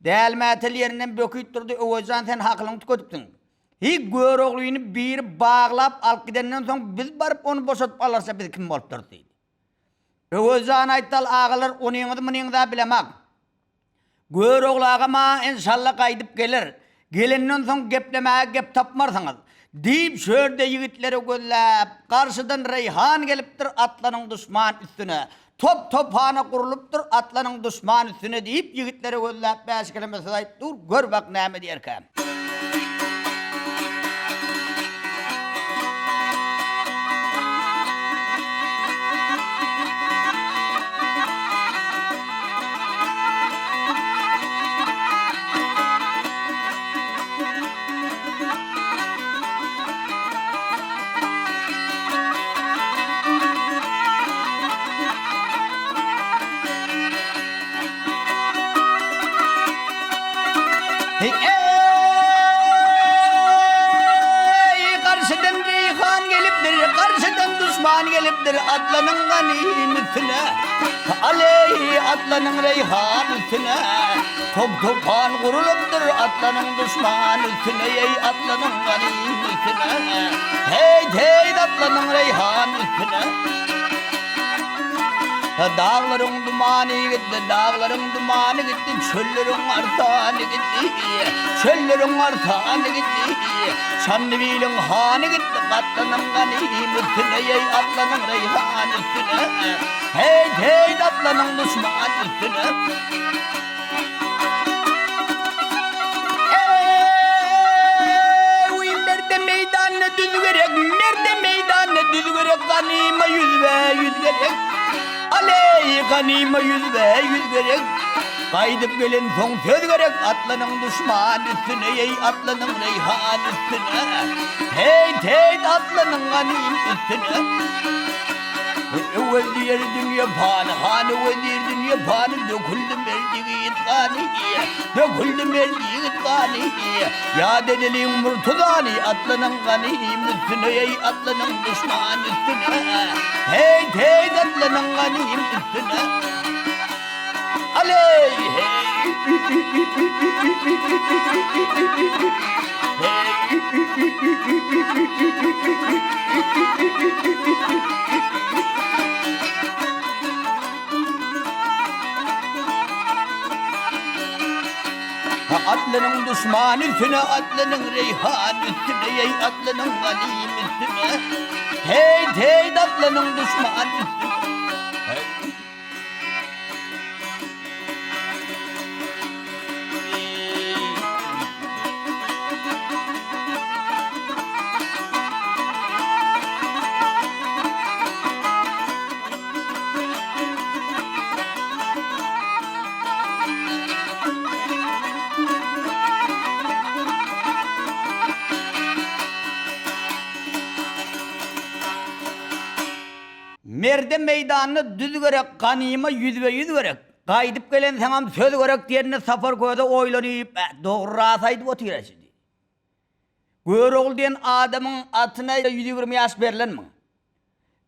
Dälmätel ýerinden böküp durdy, Öwezjan sen hakylyňy tükedipsiň. Hiý, Göroglyny biri baglap alyp gidenden soň biz baryp ony boşadyp alarsa biz kim bolup durus diýdi. Öwezjan aýtdy, Al agalar onyňyzy-munyňyz-a bilemak. Görogly agam-a enşalla gaýdyp geler. Gelenden soň geplemäge gep tapmarsyňyz. Diýip, şu ýerde ýigitleri gözläp, garşydan Reýhan gelipdir, atlanyň duşman üstüne. Top-tophana gurlupdyr, atlanyň duşman üstüne diýip, ýigitleri gözläp bäş keleme söz aýdyp dur, gör bak näme diýerkä. Eý, garşydan reýhan gelipdir, garşydan duşman gelipdir, atlanyň ganyň üstüne. Aleý! atlanyň reýhan üstüne. Top-topan gurulypdyr atlanyň duşman üstüne, eý, atlanyň ganym üstüne. Heýt-heýt atlanyň reýhan üstüne. Daglaryň dumany gitdi, daglaryň dumany gitdi, çölleriň arsany gitdi, çölleriň arsany gitdi. Çandybiliň hany gitdi, gatlanyň ganym üstüne, eý, atlanyň reýhan üstüne. Heýt, heýt, atlanyň duşman üstüne. Eý, merde meýdanda düz gerek, merde meýdanda düz gerek, ganyma ýüzbe-ýüz gerek. Aleý, ganyma ýüzbe-ýüz gerek. Gaýdyp gelensoň söz gerek, atlanyň duşman üstüne, eý, atlanyň reýhan üstüne. Heýt, heýt, atlanyň ganym üstüne. Öwez diýer dünýe pany, hany wezir dünýe pany, döküldi mert ýigit gany, döküldi mert ýigit gany. Ýat edeliň Murtuzany, atlanyň ganym üstüne, eý, atlanyň duşman üstüne. Heýt, heýt, atlanyň ganym üstüne. Aleý, heý! Atlynyň duşman üstüne, atlynyň reýhan üstüne, eý, atlynyň ganym üstüne. Heýt, heýt, atlynyň duşman üstüne. Merde meýdanda düz gerek, ganyma ýüzbe-ýüz gerek. Gaýdyp gelensoňam söz gerek diýenine Sapar köze oýlanyp, Äh, dogry ras aýdyp otyr-a şi diýdi. Görogly diýen adamyň atyna 120 ýaş berlenmiň?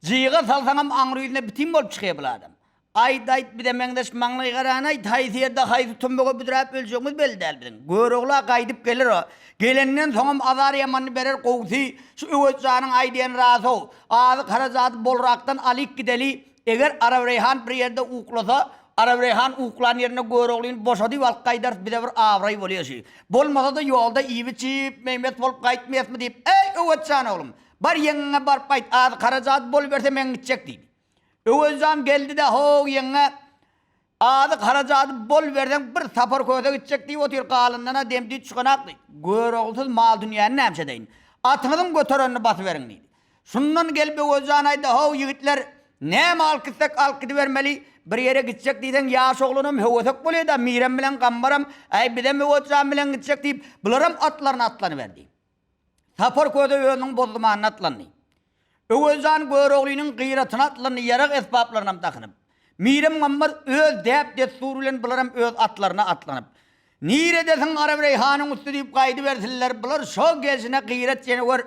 Jyga salsaňam aňry ýüzüne bitin bolup çykýar bul adam. Aýt, aýt, bize meňzeş maňlaý garany aýt, haýsy ýerde haýsy tümmege büdräp öljegimiz belli däl biziň. Görogly-a gaýdyp geler o. Gelenden soňam azar ýamanyny berer gowusy, şu Öwez janyň aýdýany ras-ow. Azyk-harajady bolrakdan alyk gideli, eger Arabreýhan bir ýerde uklasa, Arabreýhan uklan ýerinde Göroglyny boşadyp alyp gaýdarys, bize bir abraý bolýa şü. Bolmasa-da ýolda iýip-içip, meý-mes bolup gaýtmaýasmy diýip, Eý, Öwez jan oglum, bar ýeňňeňe baryp aýt, azyk-harajady boluberse men gitjek diýdi. Öwezjan geldi-de, How, ýeňňe, azyk-harajady bol berseň, bir sapar köze gitjek diýip otyr, galyndan-a dem-düýt çykanak diýdi. Göroglusyz mal-dünýäni nämişe edeýin? Atyňyzyň göterenini basyberiň diýdi. Şundan gelip Öwezjan aýtdy, How, ýigitler, näme alyp gitsek, alyp gidibermeli. Bir ýere gitjek diýseň, ýaş oglanam höwesek bolýa-da, Mirem bilen Gambaram, Äý, bizem Öwezjan bilen gitjek diýip, bularam atlaryna atlanyberdi. Sapar köze özüniň bozdumanyna atlandy. Öwezjan Göroglynyň gyratyna atlandy, ýarag-esbaplarynam dakynyp. Mirem Gammar öz däp-dessury bilen bularam öz atlaryna atlanyp, Niredesiň Arabreýhanyň üsti diýip gaýdybersinler, bular şo gelşine gyrat ýene gör,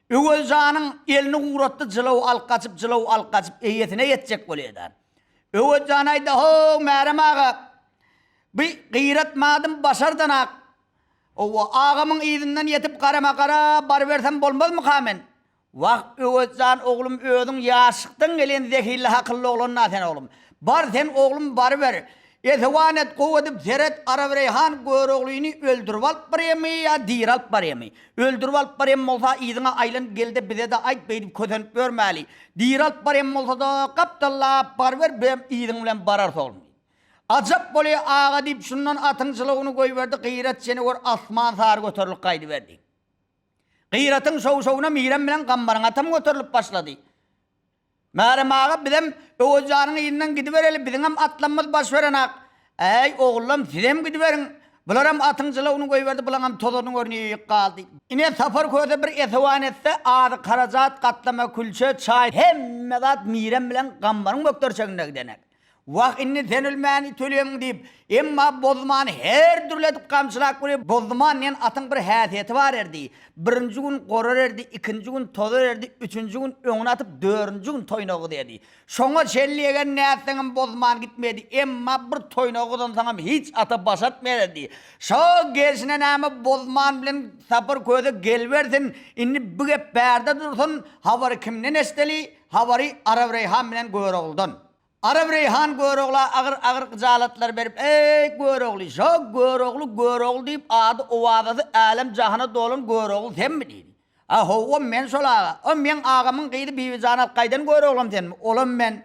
Öwezjanyň elini guratdy, jylaw alyp gaçyp, jylaw alyp gaçyp, eýesine ýetjek bolýa-da. Öwezjan aýtdy, How, Märem aga, bi gyrat madym başardanak, Howwa, agamyň yzyndan ýetip garama-gara barybersem bolmazmyka men? Wah, Öwez jan oglum, özüň ýaşlykdan gelen zehinli hakylly oglan-da sen oglum. Bar sen oglum baryber. Esewan et, gowy edip seret, Arabreýhan Göroglyny öldürip alyp barýamy ýa diri alyp barýamy? Öldürip alyp barýan bolsa yzyňa aýlanyp gel-de bize-de aýt, beýdip kösenip ýörmäli. Diri alyp barýan bolsa-da gapdallap baryber, bizem yzyň bilen bararys oglum diýdi. Ajap bolýa aga diýip şundan atyň jylawyny goýberdi Gyrat jenewür asman sary göterilip gaýdyberdi. Gyratyň şow-şowuna Mirem bilen Gambaryň atam göterilip başlady. Märem aga bizem Öwez janyň yzyndan gidibereli biziňem atlamyz baş berenak. Äý ogullam sizem gidiberiň. Bularam atyň jylawyny goýberdi bulaňam tozanyň örňi galdy. Ine Sapar köse bir esewan etse azyk-harajat gatlama külçe çaý hemme zat Mirem bilen Gambaryň bökderçeginde gidenek. Wah, indi sen ölmäni töleýäň diýip, emma Bozumany her dürli edip gamçylap görýär. Bozuman diýen atyň bir häsiýeti bar erdi. Birinji gün gorar erdi, ikinji gün tozar erdi, üçünji gün öňüne atyp, dördünji gün toýuna gyzardy. Şoňa çenli eger nätseňem Bozuman gitmedi. Emma bir toýuna gyzansoňam hiç ata baş atmaýar erdi. Şo gelşine näme Bozuman bilen Sapar köse gelibersin, indi bu gep bärde dursun, habary kimden eşideli, habary Arabreýhan bilen Görogludan. Arabreýhan Görogla agyr-agyr gyjalatlar berip, Eý, Görogly, şo Görogly, Görogly diýip ady-owazasy älem-jahana dolan Görogly senmi? diýdi. A, hawa, men şol aga. O meň agamyň gyzy Bibijany alyp gaýdan Göroglam senmi? Olam men.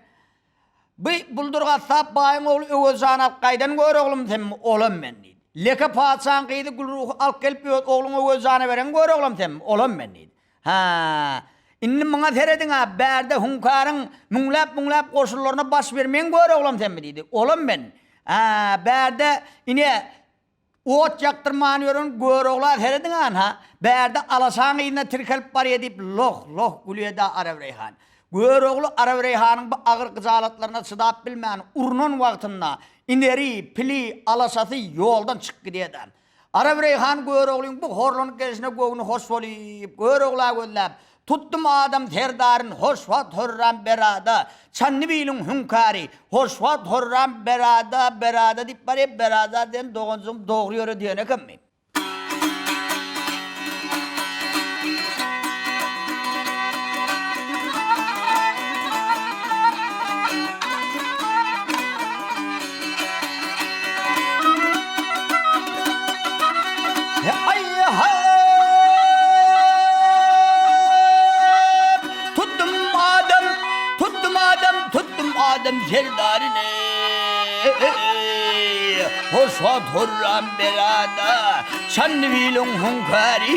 Bi Buldur gassap baýyň ogly Öwezjany alyp gaýdan Göroglymy senmi? Olam men diýdi. Leke patyşaň gyzy Gülruhy alyp gelip öz ogluň Öwezjana beren Göroglam senmi? Olam men diýdi. Hä, indi muňa serediň-ä, bärde Hüňkaryň müňläp-müňläp goşunlaryna baş bermegiň Göroglam senmi diýdi. Olam men. Hä, bärde, ine, ot ýakdyrman ýören Görogla serediň-ä, anha, bärde alaşaň yzyna tirkelip barýa diýip, loh-loh gülýä-dä Arabreýhan. Görogly Arabreýhanyň bu agyr gyjalatlaryna çydap bilmän, urnan wagtynda ineri, pili, alaşasy ýoldan çykyp gidýä-dä. Arabreýhan Göroglyň bu horlanyp gelşine göwni hoş bolyp, Görogla gözläp, Tutdum adam serdaryn, hoşwagt hörram berada, Çandybiliň hüňkary, hoşwagt hörram berada, berada diýip barýa, berada diýen doganjygym dogry ýöre diýen ekenmi? Tutdum adam, tutdum adam, tutdum adam serdaryny. Hoş wagt hurram berada, Çandybiliň hüňkary.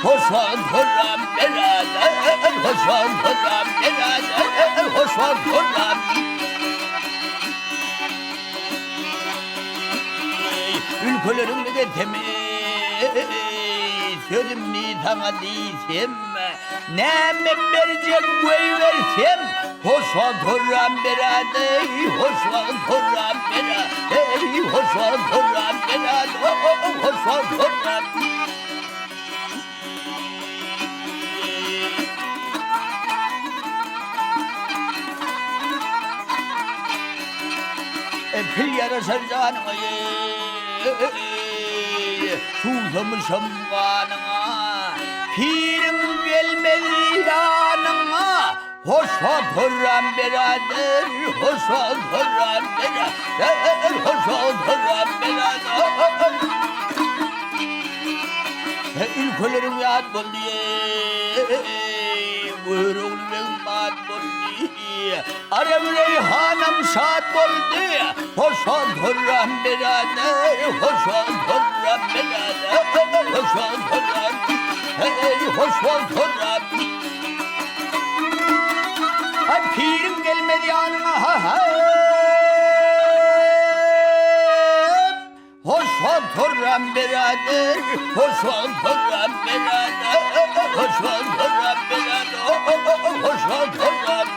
Hoş wagt hurram berada, hoş wagt hurram berada, hoş wagt hurram. Ülkeleriňde gezsem, Sözümni saňa diýsem, Näme berjek goýbersem, Hoş wagt hurram berady, Hoş wagt hurram berady, Hoş wagt hurram berady, Hoş wagt hurram. Pil ýaraşar janyňa Suwsamyşam ganyňa Piriň gelmez ýanyňa Hoş wagt hurram berader Hoş wagt hurram berader Hoş wagt hurram berader Ülkeleriň ýat boldy, Görogly beg mat boldy, Arabreý hanam şat boldy, Hoşal hurram berader, Hoşal hurram berader, Hoşal hurram, Hey, hoşal hurram. Ay piriň gelmez ýanyňa, ha ha. Hoşal hurram berader, hoşal hurram berader, hoşal hurram berader, hoşal hurram.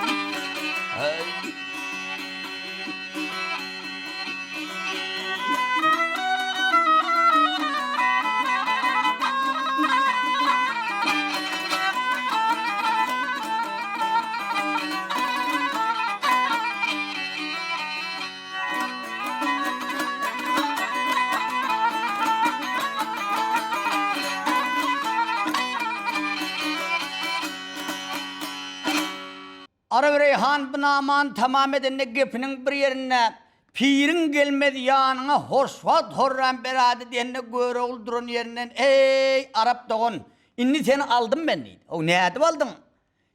Arabreýhan bu namany tamam edende gepiniň bir ýerinde Piriň gelmez ýanyňa hoşwagt horram berady diýende Görogly duran ýerinden Eý, arap dogan, indi seni aldym men diýdi. Ow, nädip aldyň?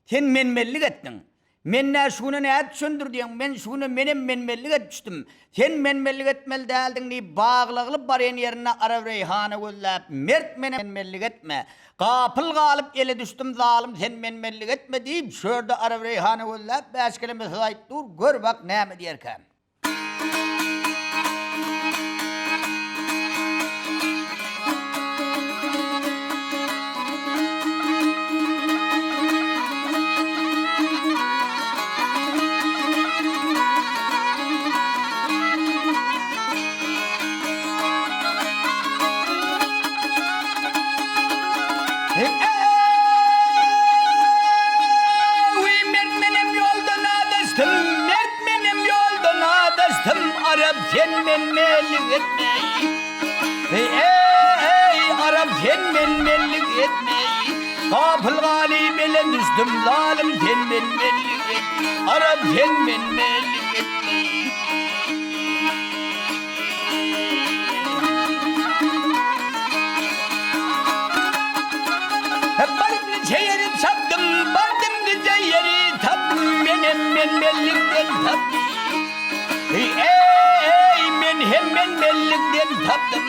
Sen menmenlik etdiň. Men-ä şu güne nädip düşendir diýeň, men şu güne menem menmenlik edip düşdüm. Sen menmenlik etmeli däldiň diýip, baglagly barýan ýerinde Arabreýhana gözläp, Mert mene menmenlik etme. Gapyl galyp ele düşdüm zalym sen menmenlik etme diýip, şu ýerde Arabreýhana gözläp bäş keleme söz aýdyp dur, gör bak näme diýerkäm. Arap sen men-menlik etme. Eý, Arap sen men-menlik etme. Gapyl galyp ele düşdüm, zalym sen men-menlik et. Arap sen men-menlik etme. Baryp niçe ýeri çapdym, bardym niçe ýeri tapdym, menem men-menlikden tapdym. Eý, men hem men-menlikden tapdym,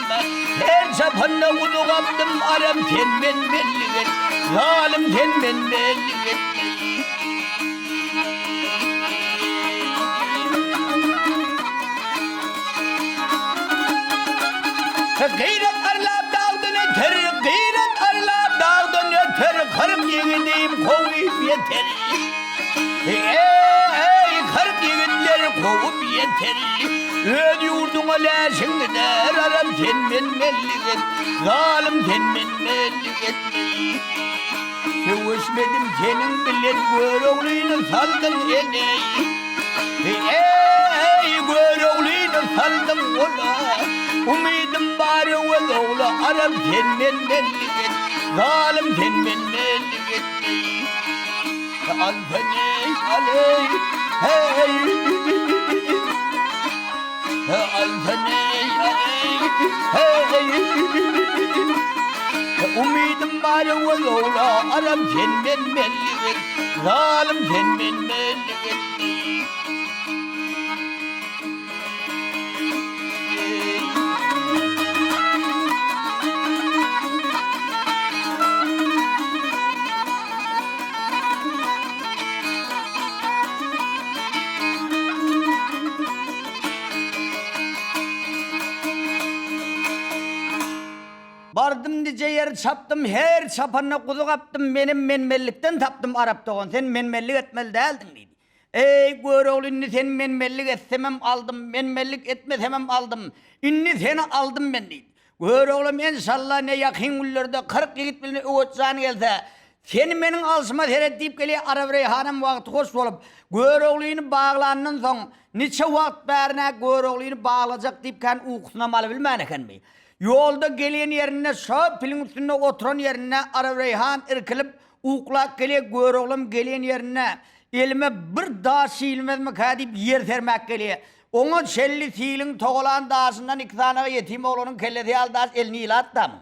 her çapanda guzy gapdym, aram sen men-menlik et, zalym sen men-menlik et. Gyrat arlap dagdan öter, gyrat arlap dagdan öter, 40 ýigidim kowup ýeter. Eý, 40 ýigitler kowup ýeter. Öz ýurduňa läşiň gider, aram sen men-menlik et, zalym sen men-menlik et. Söweşmedim seniň bilen Göroglyny saldyň ele. Eý, Göroglyny saldyň gola. Umydym bar Öwez ogla, Aram sen men-menlik et, zalym sen men-menlik et. Al seni, al eý, heý. Al seni, eý, heý. Umydym bar Öwez ogla, Aram sen men-menlik et, zalym sen men-menlik et. Bardym nije ýer çapdym, her çapanda guzy gapdym, menem menmenlikden tapdym Arap dogan, sen menmenlik etmeli däldiň diýdi. Eý, Görogly indi seni menmenlik etsemem aldym, menmenlik etmesemem aldym, indi seni aldym men diýdi. Göroglam enşalla ne ýakyn günlerde 40 ýigit bilen Öwez jan gelse, seni meniň alşyma seret diýip gelýär Arap Reýhanam wagty hoş bolup, Göroglyny baglandan soň niçe wagt bärine Göroglyny baglajak diýip kän ukusynam alybilmän ekenmi. Ýolda gelýän ýerinde şo piliň üstünde oturan ýerinde Arabreýhan irkilip uklap gelýär, Göroglam gelýän ýerinde elime bir daş ilmezmikä diýip ýer sermäp gelýär. Oňa çenli siliň togalan daşyndan iki sanagy ýetim oglanyň kellesi ýaly daş eline ilatdamyň.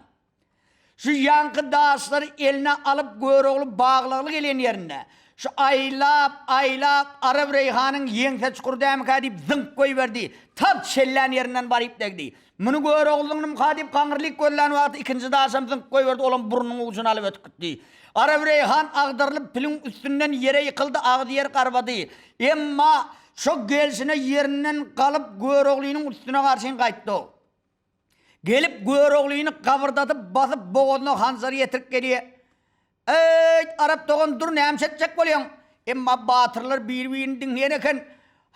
Şu ýaňky daşlary eline alyp Görogly baglagly gelen ýerinde, şu aýlap, aýlap Arap Reýhanyň ýeňse çukur dämikä diýip zyňk goýberdi. Tap çellän ýerinden baryp degdi. Muny Göroglynyňmyka diýip gaňyrlyk gözlän wagty ikinji daşam zyňk goýberdi, olam burnunyň ujuny alyp ötüp gitdi. Arap Reýhan agdarylyp piliň üstünden ýere ýykyldy, agzy ýer garbady. Emma şo gelşine ýerinden galyp Göroglynyň üstüne garşyn gaýtdy. Gelip Göroglyny gabyrdadyp basyp bogazyna hanjar ýetirip gelýär. Eýt, Arap dogan dur nämiş etjek bolýaň? Emma batyrlar bir-birini diňleýän eken.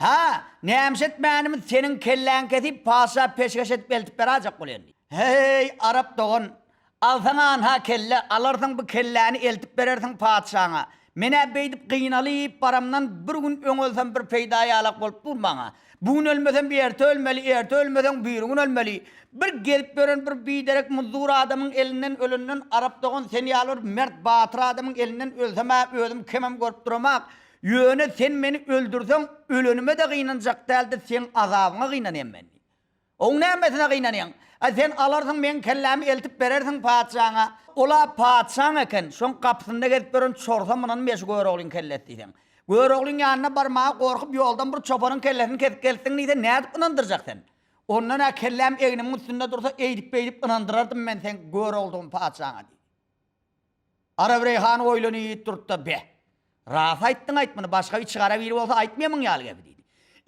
Hä, nämiş etmänimiz seniň kelläňi kesip patyşa peşgeş edip eltip berajek bolýan diýdi. Heý, Arap dogan, Alsaň anha kelle, alarsyň bu kelläni eltip berersiň patyşaňa. Men-ä beýdip gynalyp baramdan bir gün öň ölsem bir peýda ýalak bolup dur maňa. Bu gün ölmesem erte ölmeli, erte ölmeseň birigün ölmeli. Bir gezip ýören bir biderek muzdur adamyň elinden ölenden Arap dogan sen ýaly bir mert batyr adamyň elinden ölsem-ä özüm kemem görüp duramak. Ýöne sen meni öldürseň ölenime-de gynanjak dälde seň azabyňa gynanýan men. Oň nämesine gynanýaň? A sen alarsyň meň kellämi eltip berersiň patyşaňa. Ol-a patyşaň eken, şoň gapysynda gezip ýören çorsa mynanmy şu Göroglyň kellesi diýseň. Göroglyň ýanyna barmaga gorkup ýoldan bir çopanyň kellesini kesip gelipsiň diýse nädip ynandyrjak sen? Ondan-a kelläm egnimiň üstünde dursa eýdip-beýdip ynandyrardym men seň Göroglydygyňy patyşaňa diýdi. Arabreýhan oýlanyp durdy-da, Be, ras aýtdyň-aýt muny, başga içigara biri bolsa aýtmaýa muň ýaly gepi diýdi.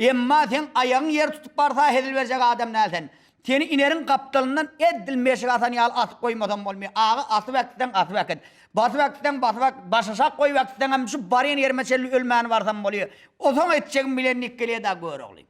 Emma seň aýagyň ýer tutup barsa hezil berjek adam däl sen. Seni ineriň gapdalyndan edil meşik asan ýaly asyp goýmasam bolmaýar. Aga asyp äkitseň asyp äkit. Basyp äkitseň basyp äkit. Başaşak goýup äkitseňem şu barýan ýerime çenli ölmän barsam bolýar. Osoň etjegimi bilen diýip gelýär-dä Görogly.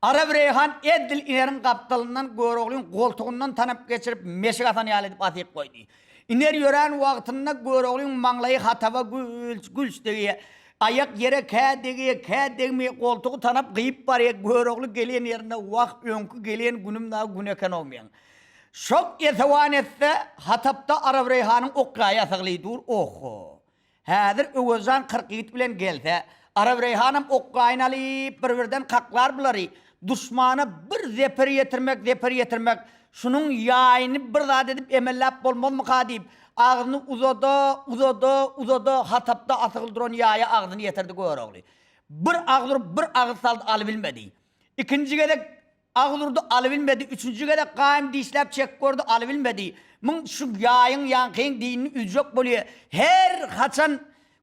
Arap Reýhan edil ineriň gapdalyndan Göroglyň goltugyndan tanap geçirip, meşik asan ýaly edip asyp goýdy. Iner ýörän wagtynda Göroglyň maňlaýy hataba gülç, gülç degýär. Aýak ýere kä degýär, kä degmeýär, goltugy tanap gyýyp barýar. Görogly gelen ýerinde wah, öňki gelen günüm dagy gün eken-ow meň. Şok esewan etse, hatapda Arabreýhanyň ok-ýaýy asygly dur. Oho! Häzir Öwezjan 40 ýigit bilen gelse, Arabreýhanam ok-ýaýyny alyp, bir-birden kaklar bulary. Duşmana bir zeper ýetirmek, zeper ýetirmek, şunuň ýaýyny bir zat edip emelläp bolmazmyka diýip, agzyny uzada, uzada, uzada, hatapda asygly duran ýaýa agzyny ýetirdi Görogly. Bir agyz urup, bir agyz saldy, alybilmedi. Ikinji gezek agyz urdy, alybilmedi. Üçünji gezek gaýym dişläp çekip gördi, alybilmedi. Muň şu ýaýyň ýaňkyň dinini üzjek bolýa. Her haçan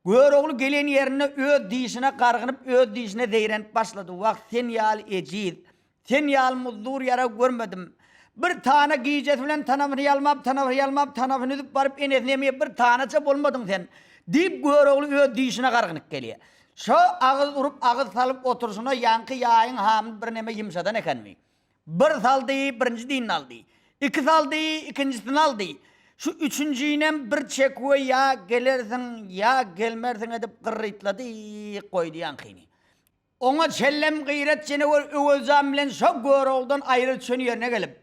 Görogly gelen ýerinde öz dişine gargynyp, öz dişine zeýrenip başlady. Wah, sen ýaly ejiz, sen ýaly muzdur ýarag görmedim. Bir tana gijesi bilen tanapyny ýalmap, tanapyny ýalmap, tanapyny üzüp baryp enesini emýär, bir tanaça bolmadyň sen, diýip Görogly öz dişine gargynyp gelýär. Şo agyz urup, agyz salyp oturyşyna ýaňky ýaýyň hamyny birneme ýumşadan ekenmi. Bir saldy, birinji dinini aldy. Iki saldy, ikinjisini aldy. Şu üçünjinem bir çeküwe ýa gelersiň, ýa gelmersiň edip gyrrytlady, goýdy ýaňkyny. Oňa çellem Gyrat jenewer Öwezjan bilen şo Görogludan aýra düşen ýerine gelip,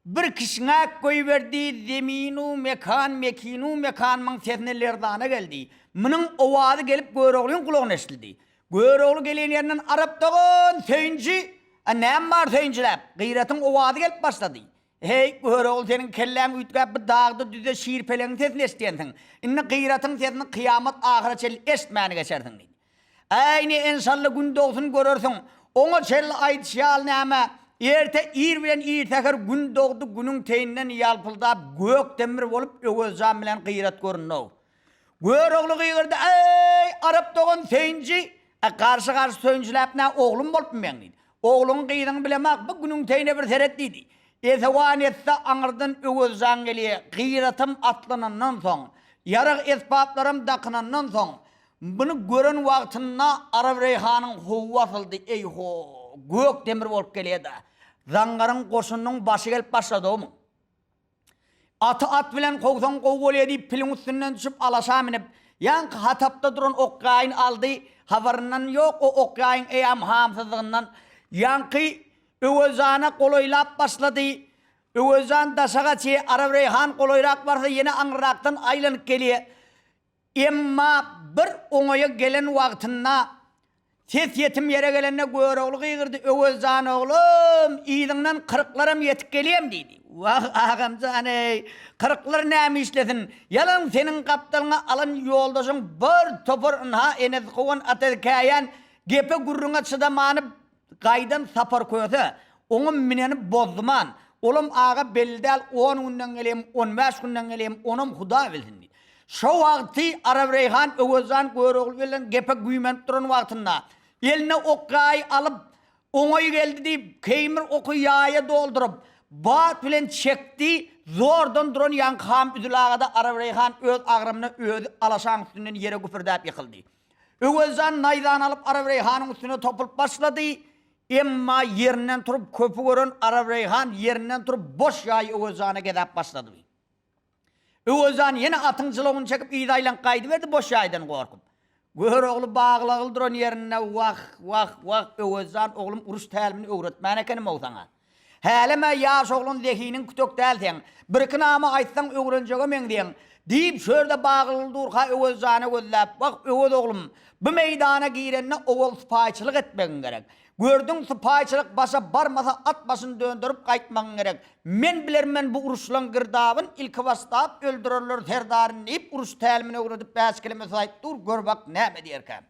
bir kişňäk goýberdi, zeminu mekan, mekinu mekan myň sesine lerzana geldi. Munuň owazy gelip Göroglyň gulagyna eşidildi. Görogly gelen ýerinden Arap dogan, söýünji! A näme bar söýünjiläp? Gyratyň owazy gelip başlady. Heý, Görogly seniň kelläň üýtgäp bu dagda-düzde şir-peleňiň sesini eşidýänsiň. Indi Gyratyň sesini kyýamat ahyra çenli eşitmäni geçersiň diýdi. Äý, ine, enşalla gün dogsun görersiň. Oňa çenli aýdyşy ýaly näme, erte ir bilen ir säher gün dogdy, günüň teýinden ýalpyldap gök demir bolup Öwezjan bilen Gyrat göründi-ow. Görogly gygyrdy, Eý, arap dogan, söýünji! A garşy-garşy söýünjiläp nä oglum bolupmy meň? diýdi. Ogluňy, gyzyňy bilemok, bu günüň teýine bir seret diýdi. Esewan etse aňyrdan Öwezjan gelýär, Gyratam atlanandan soň, ýarag-esbaplaram dakynandan soň, muny gören wagtynda Arabreýhanyň howy basyldy, Eý-ho, gök demir bolup gelýär-dä. Zaňňaryň goşunynyň başy gelip başlady-ow muň. Aty at bilen kowsaň gowy bolýa diýip piliň üstünden düşüp alaşa münüp, ýaňky hatapda duran ok-ýaýyny aldy, habaryndan ýok o ok-ýaýyň eýýäm hamsyzlygyndan ýaňky Öwezjana golaýlap başlady. Öwezjan daşa gaçýa, Arabreýhan golaýrak barsa ýene aňryrakdan aýlanyp gelýä. Emma bir oňaýa gelen wagtynda, ses ýetim ýere gelende Görogly gygyrdy, Öwez jan oglum, yzyňdan kyrklaram ýetip gelýem diýdi. Wah, agam jan-eý, kyrklar näme işlesin, ýalan seniň gapdalyňa alan ýoldaşyň bir topar ynha enesi kowan atasy käýän gepe-gürrüňe çydamany Gaýdan Sapar Köse, oňa mineni bozduman, olam aga belli däl, on günden gelýem, on bäş günden gelýem, onam Hudaý bilsin diýdi. Şo wagty Arabreýhan Öwezjan Görogly bilen gepe güýmenip duran wagtynda, eline ok-ýaýy alyp, oňaý geldi diýip, keýmir oky ýaýa dolduryp, bat bilen çekdi, zordan duran ýaňky ham üzül agada Arabreýhan öz agramyna özi alaşaň üstünden ýere güpürdäp ýykyldy. Öwezjan naýzany alyp Arabreýhanyň üstüne topulyp başlady. Emma ýerinden turup köpi gören Arabreýhan ýerinden turup boş ýaýy Öwezjana gezäp başlady. Öwezjan ýene atyň jylawyny çekip yza aýlanyp gaýdyberdi boş ýaýdan gorkup. Görogly baglagyly duran ýerinde wah, wah, wah Öwezjan oglum uruş tälimini öwretmän ekenim-ow saňa. Hälem-ä ýaş oglan zehiniň kütek däl seň. Birki nama aýtsaň öwrenjege meňzeýäň. Diýip, şu ýerde baglyly durka Öwez jana gözläp, Wah, Öwez oglum, bu meýdana girende owal sypaýyçylyk etmegiň gerek. Gördüň, sypaýyçylyk başa barmasa at başyny dönderip gaýtmagyň gerek. Men bilermen bu uruşlaň girdabyn, ilki başlap öldürerler serdaryny diýip, uruş tälimini öwredip bäş keleme söz aýdyp dur, gör bak näme diýerkäm.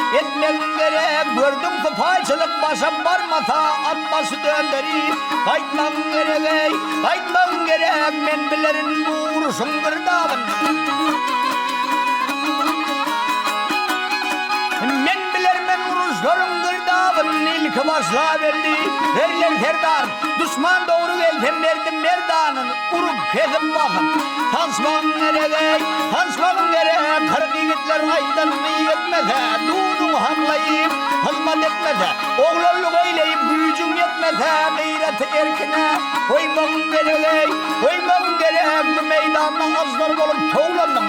Etmegiň gerek, gördüň sypaýçylyk başa barmasa, at başy dönderip, gaýtmagyň gerek-eý, gaýtmagyň gerek, men bilerin bu uruşyň girdabyn. Men bilermen uruşlaryň girdabyn, ilki başlabelli, berlen serdar, duşman dogry gelse merdi merdanyn urup kesip basyp, tanşmagyň gerek-eý, tanşmagyň gerek, 40 ýigitler aýdanyny etmese, duduňy haklaýyp, hyzmat etmese, oglanlyk eýleýip güýjüň ýetmese, gyraty erkine goýmagyň gerek-eý, goýmagyň gerek, bu meýdanda aždar bolup towlandym.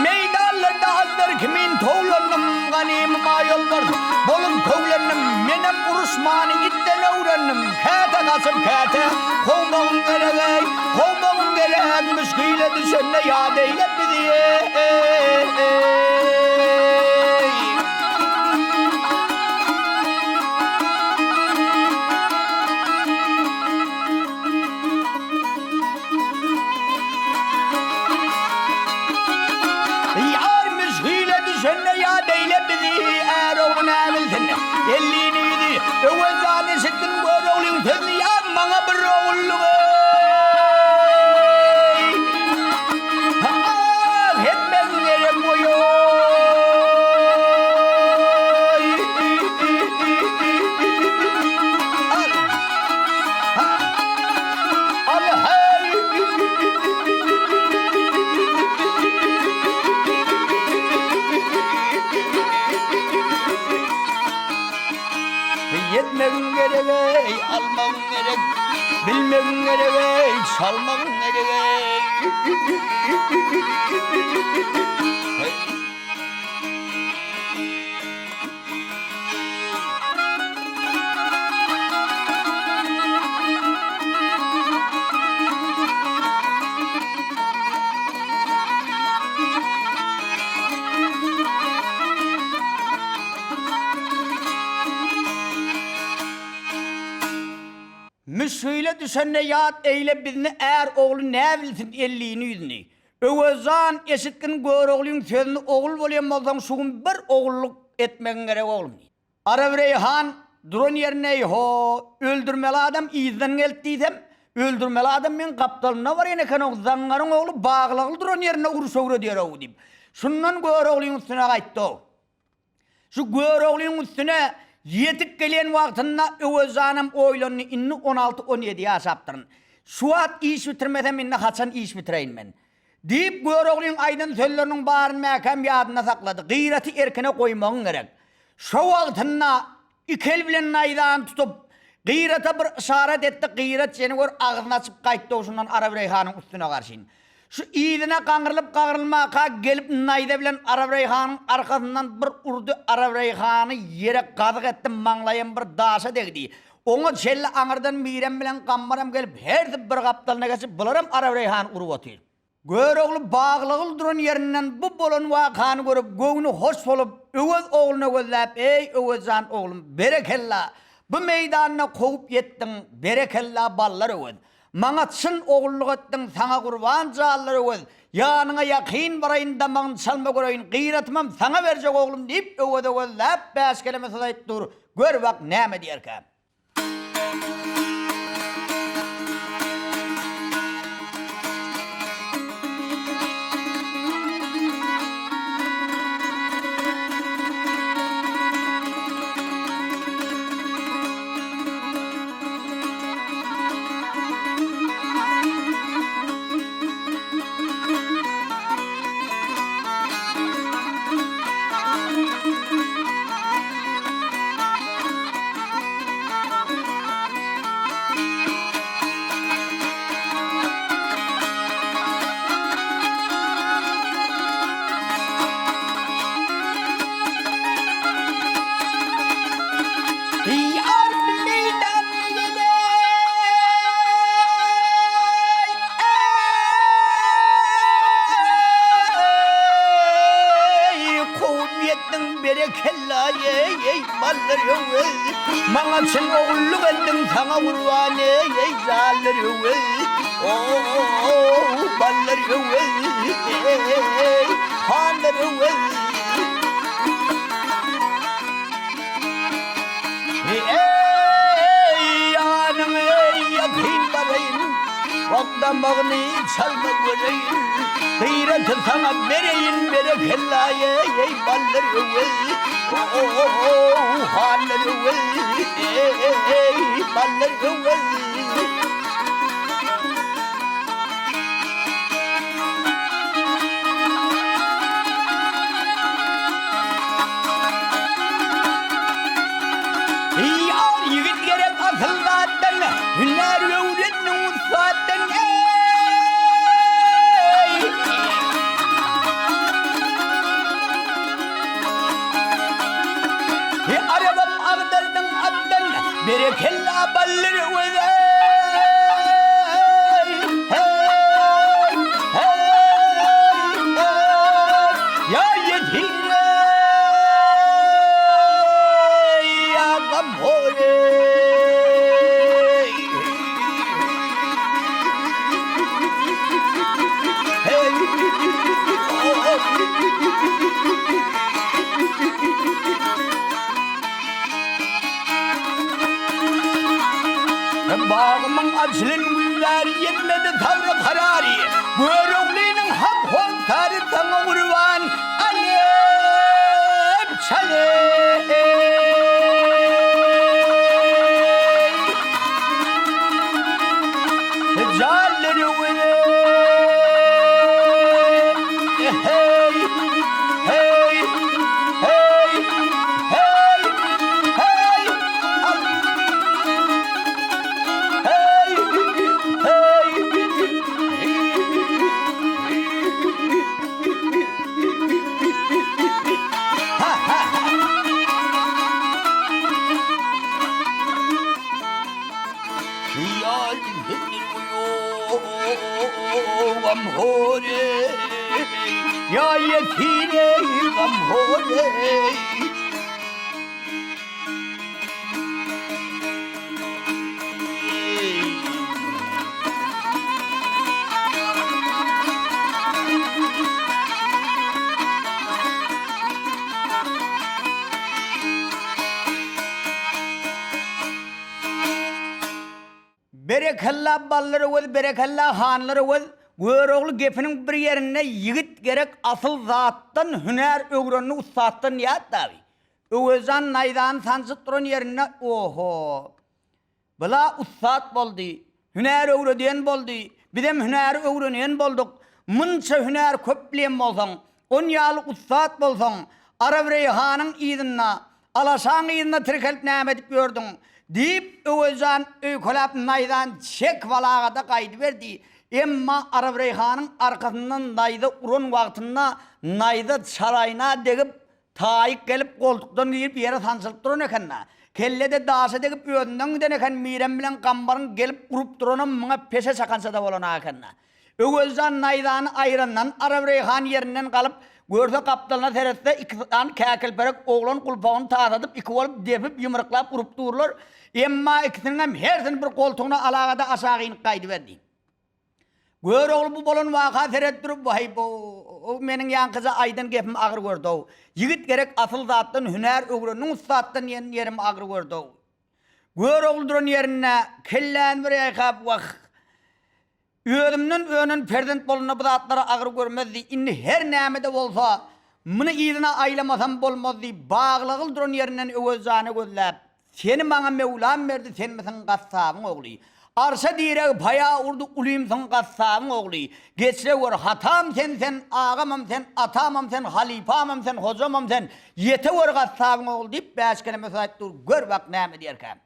Meýdanlarda aždar kimin towlandym, Ganymyma ýolbars bolup köwlendim, Menem uruşmany itden öwrendim, Käte gaçyp, käte kowmagyň gerek-eý, Kowmagyň gerek, müşgile düşende ýat eýle bizi-eý. Ýar müşgile düşende ýat eýle bizi, Är ogly näbilsin, ellini ýüzi, Öwez jan eşitdim Göroglyň sözüni, Ýar maňa bir ogullyk eý. Ah, etmegiň gerek goýoý. Al. Ha. Al heý. Ýetmegiň gerek eý, almagyň gerek, bilmegiň gerek eý, çalmagyň gerek eý. Müşgile düşende ýat eýle bizni är ogly näbilsin ellini ýüzüni. Öwezjan eşitgin Göroglyň sözüni ogul bolýan bolsaň şu gün bir ogullyk etmegiň gerek oglum diýdi. Arabreýhan duran ýerinde eý-ho, öldürmeli adam yzdan geldi diýsem, öldürmeli adam meň gapdalymda barýan eken-ow, zaňňaryň ogly baglagly duran ýerinde uruş öwredýär-ow diýip, şundan Göroglyň üstüne gaýtdy-ow. Şu Göroglyň üstüne ýetip gelýän wagtynda Öwezjanam oýlandy, indi on alty-on ýedi ýaşapdyryn. Şu wagt iş bitirmesem indi haçan iş bitireýin men? Diýip, Göroglyň aýdan sözleriniň baryny mäkäm ýadynda saklady. Gyraty erkine goýmagyň gerek. Şo wagtynda iki el bilen naýzany tutup, Gyrata bir yşarat etdi, Gyrat jeni gör agzyny açyp gaýtdy şundan Arabreýhanyň üstüne garşyn. Şu yzyna gaňrylyp-gaňrylmaka gelip naýza bilen Arabreýhanyň arkasyndan bir urdy, Arabreýhany ýere gazyk etdi, maňlaýam bir daşa degdi. Oňa çenli aňyrdan Mirem bilen Gammaram gelip hersi bir gapdalyna geçip bularam Arabreýhany urup otyr. Görogly baglagyl duran ýerinden bu bolan wakany görüp, göwni hoş bolup, Öwez ogluna gözläp, Eý, Öwez jan oglum, berekella! Bu meýdanda kowup ýetdiň, berekella, ballar Öwez! Maňa çyn ogullyk etdiň, saňa gurban janlar Öwez! Ýanyňa ýakyn baraýyn, damagyny çalma göreýin, gyratymam saňa berjek oglum diýip, Öweze gözläp, bäş keleme söz aýdyp dur, gör bak näme diýerkä? Ýar meýdan Eý, kowup ýetdiň berekella, eý, eý, ballar öwez. Maňa çyn ogulluk etdiň, saňa gurban, eý, eý, jallar öwez. O-o-o, ballar öwez, eý, hanlar öwez. Eý, ýanyňa ýakyn baraýyn, Wak damagyny çalma göreýin, Gyraty saňa bereýin, berekella, eý, ballar öwez, O-o-o, hanlar öwez, eý, ballar öwez. Ýar ýigit gerek asyl zatdan, Hünär öwrendiň ussatdan, eý! Arabam agdardyň atdan, Berekella bally öwez, eý! Heý! Heý! Heý! Ýa ýetire, ýa gamhor, eý! Heý! Bagymyň açylan güllari Ýetmedi sabry karary Göroglynyň hak hossary Saňa gurban Alep çalep Janlar öwez Hey Hey Hey Hey Hey Hey Hey Ha ha ha. Ýa ýetir eý gamhor eý. Berekella Ballar Öwez berekella Hanlar Öwez Görogly gepiniň bir ýerinde ýigit gerek asyl zatdan hünär öwrenni ussatdan diýýär dagy. Öwezjan naýzany sanjyp duran ýerinde oho. Bula ussat boldy. Hünär öwredýän boldy. Bizem hünäri öwrenýän bolduk. Munça hünär köp bilýän bolsaň, on ýaly ussat bolsaň, Arabreýhanyň yzynda, alaşaň yzynda tirkelip näme edip ýördüň? Diýip, Öwezjan öýkeläp naýzany çekip alagada gaýdyberdi. Emma Arabreýhanyň arkasyndan naýza uran wagtynda naýza çaraýyna degip, Taýyk gelip goltukdan girip ýere sançylyp duran eken-dä. Kelle-de daşa degip özünden giden eken, Mirem bilen Gambaryň gelip urup duranam muňa peşe çakança-da bolan-a eken-dä. Öwezjan naýzany aýrandan Arabreýhan ýerinden galyp, görse gapdalyna seretse iki sany käkilperek oglan gulpagyny tasadyp iki bolup depip ýumruklap urup durlar, emma ikisiniňem hersini bir goltugyna alagada aşak inip gaýdyberdi. Görogly bu bolan waka seret durup, Waý-bo-ow, meniň ýaňkyja aýdan gepim agyr gördi-ow. Ýigit gerek asyl zatdan, hünär öwrendiň ussatdan diýen ýerim agyr gördi-ow. Görogly duran ýerinde kelläni bir ýaýkap, Wah, özümden önen perzent bolanda bu zatlary agyr görmezdi, indi her näme-de bolsa, muny yzyna aýlamasam bolmaz diýip, baglagyl duran ýerinden Öwez jany gözläp, Seni maňa Möwlam berdi senmisiň gassabyň ogly. Arşa direg paýa urdy ulymsyň gassabyň ogly. Geçre gör hatam sen sen agamam sen atamam sen halypamam sen hojamam sen ýete gör gassabyň ogly diýip bäş keleme söz aýtdy dur gör bak näme diýerkä.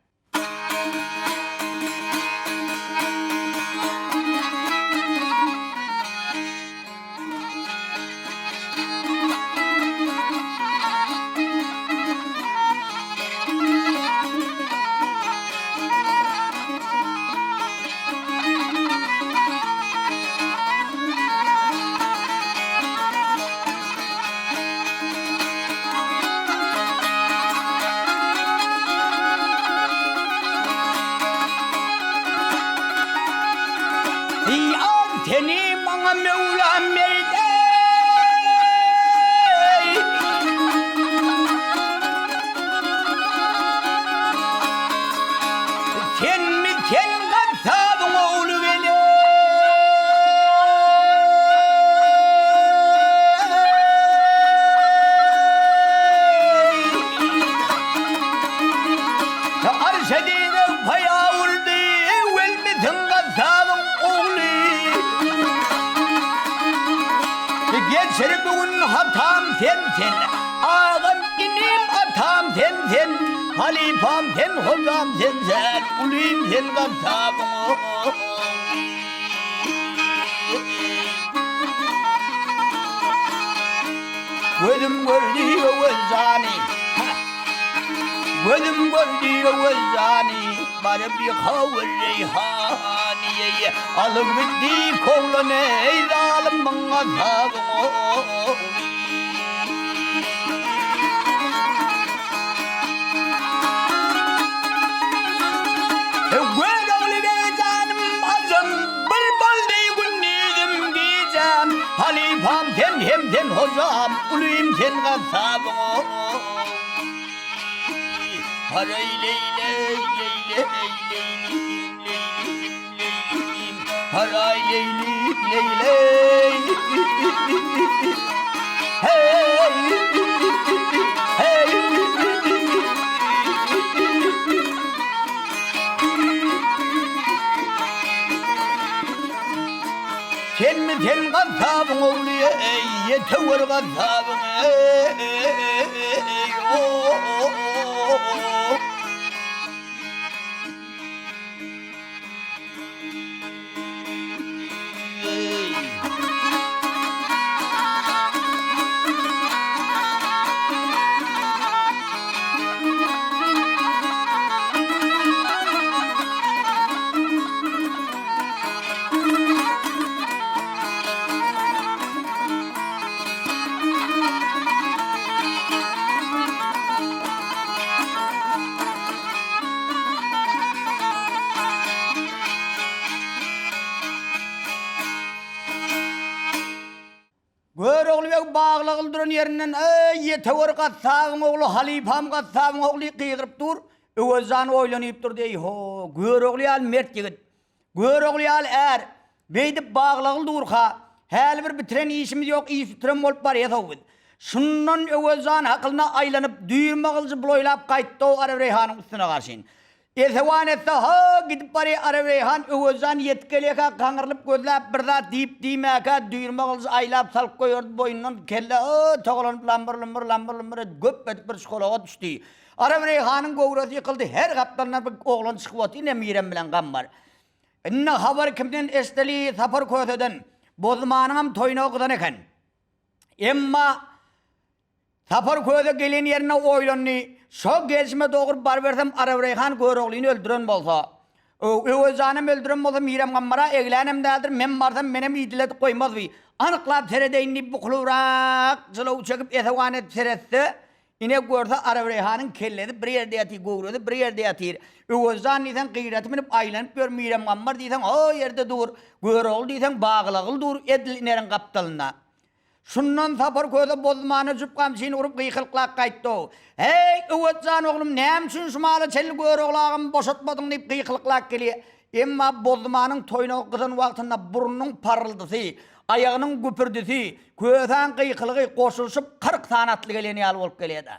Geçir bu gün hatam sen sen Agam inim atam sen sen Halypam sen hojam sen sen Ulym sen gassabym. Gözüm gördi Öwez jany Gözüm gördi Öwez jany Baryp ýykawur reýhany Alyp gitdi kowlan eý zalymyň azabyň Görogly beg janym ajam Bir boldy gündizim gijäm Halypam sen hem sen hojam Ulym sen gassabyň Haraý leý leý leý leý leýlim leýlim leýlim Haraý leýlim leý leý Hey hey Senmi sen gassabyň ogly eý ýetewer gassabyň eý o Görogly beg baglagyl duran ýerinden, Eý, ýetewer gassabyň ogly, halypam gassabyň ogly gygyryp dur. Öwezjan oýlanyp durdy, Eý-ho, Görogly ýaly mert ýigit, Görogly ýaly är, beýdip baglagyl durka, häli bir bitiren işimiz ýok, iş bitiren bolup barýas-ow biz. Şundan Öwezjan hakylyna aýlanyp, düýrme gylyjy bulaýlap gaýtdy-ow Arabreýhanyň üstüne garşyn. Esewan etse, ha, gidip barýa Arabreýhan, Öwezjan ýetip gelýärkä gaňrylyp gözläp bir zat diýip-diýmäkä, düýrme gylyjy aýlap salyp goýberdi boýnundan, kelle, o, togalanyp lambyr-lumbur, lambyr-lumbur edip, göp edip bir çukalaga düşdi. Arabreýhanyň göwresi ýykyldy, her gapdalyndan bir oglan çykyp otyr, ine Mirem bilen Gammar. Indi habary kimden eşdeli, Sapar köseden. Bozmanyňam toýnagy gyzan eken. Emma Sapar köse gelen ýerinde oýlandy, Şo gelşime dogry barybersem Arabreýhan Göroglyny öldüren bolsa, Öwezjanam öldüren bolsa Mirem Gammara eglänem däldir, men barsam menem idiledip goýmaz bi. Anyklap seredeýin diýip bukulybrak jylaw çekip esewan edip seretse, Ine görse Arabreýhanyň kellesi bir ýerde ýatyr, göwresi bir ýerde ýatyr. Öwezjan diýseň gyraty münüp aýlanyp ýör, Miremgammar diýseň o ýerde dur, Görogly diýseň bagylagyl dur edil ineriň gapdalynda. Şundan Sapar köse bozmana jüp gamçyny urup gykylyklap gaýtdy-ow. Heý, Öwezjan oglum, näme üçin şu mala çenli Görogly agamy boşatmadyň diýip gykylyklap gelýär. Emma Bozmanyň toýnagy gyzan wagtynda burnunyň parryldysy, aýagynyň güpürdisi, kösäň gykylygy goşulyşyp 40 sany atly gelen ýaly bolup gelýärdi.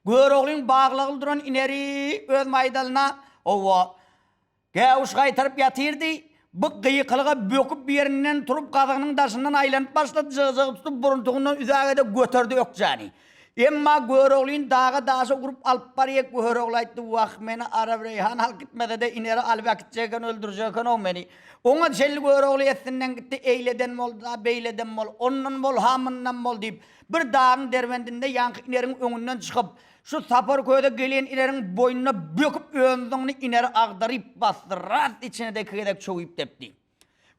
Göroglyň baglagly duran ineri öz maýdalyna, Hawa, gäwüş gaýtaryp ýatyrdy. Bu gykylyga böküp ýerinden turup gazygynyň daşyndan aýlanyp başlady, jygjygy tutup buruntugyndan üzäge-de göterdi ökjäni. Emma Göroglyny daga-daşa urup alyp barýa, Görogly aýtdy, Wah, meni Arabreýhan alyp gitmese-de, ineri alyp äkitjek eken, öldürjek eken-ow meni. Oňa çenli Görogly essinden gitdi, eýleden bol-da, beýleden bol, ondan bol, ha mundan bol diýip, bir dagyň derbendinde ýaňky ineriň öňünden çykyp, şu Sapar köze gelen ineriň boýnuna böküp önzüňini ineri agdaryp basdy, rast içine-de iki gezek çöwüp depdi.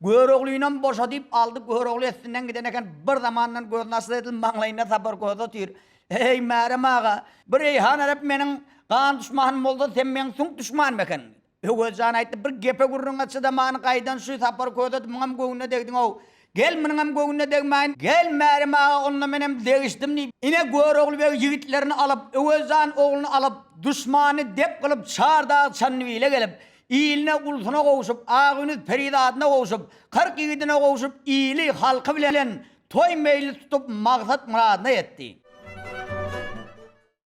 Göroglynam boşadyp aldy, Görogly essinden giden eken, bir zamandan gözüni açsa edil maňlaýynda Sapar köse otyr. Eý, Märem aga, bir Eýhan Arap meniň gan duşmanym bolsa, sen meň süňk duşmanym ekeniň. Öwezjan aýtdy, bir gepe gürrüňe çydamany gaýdan şu Sapar köse muňam göwnüne degdiň-ow. Gel, munuňam göwnüne degmäýin. Gel, Märem aga, onda menem degişdim diýip, ine Görogly beg ýigitlerini alyp, Öwezjan ogluny alyp, duşmanyny dep kylyp, Çardag Çandybile gelip, Iline, ulsuna gowşup, Agünüz perizadyna gowşup, 40 ýigidine gowşup, ili, halky bilen toý-meýlis tutup, maksat-myradyna ýetdi.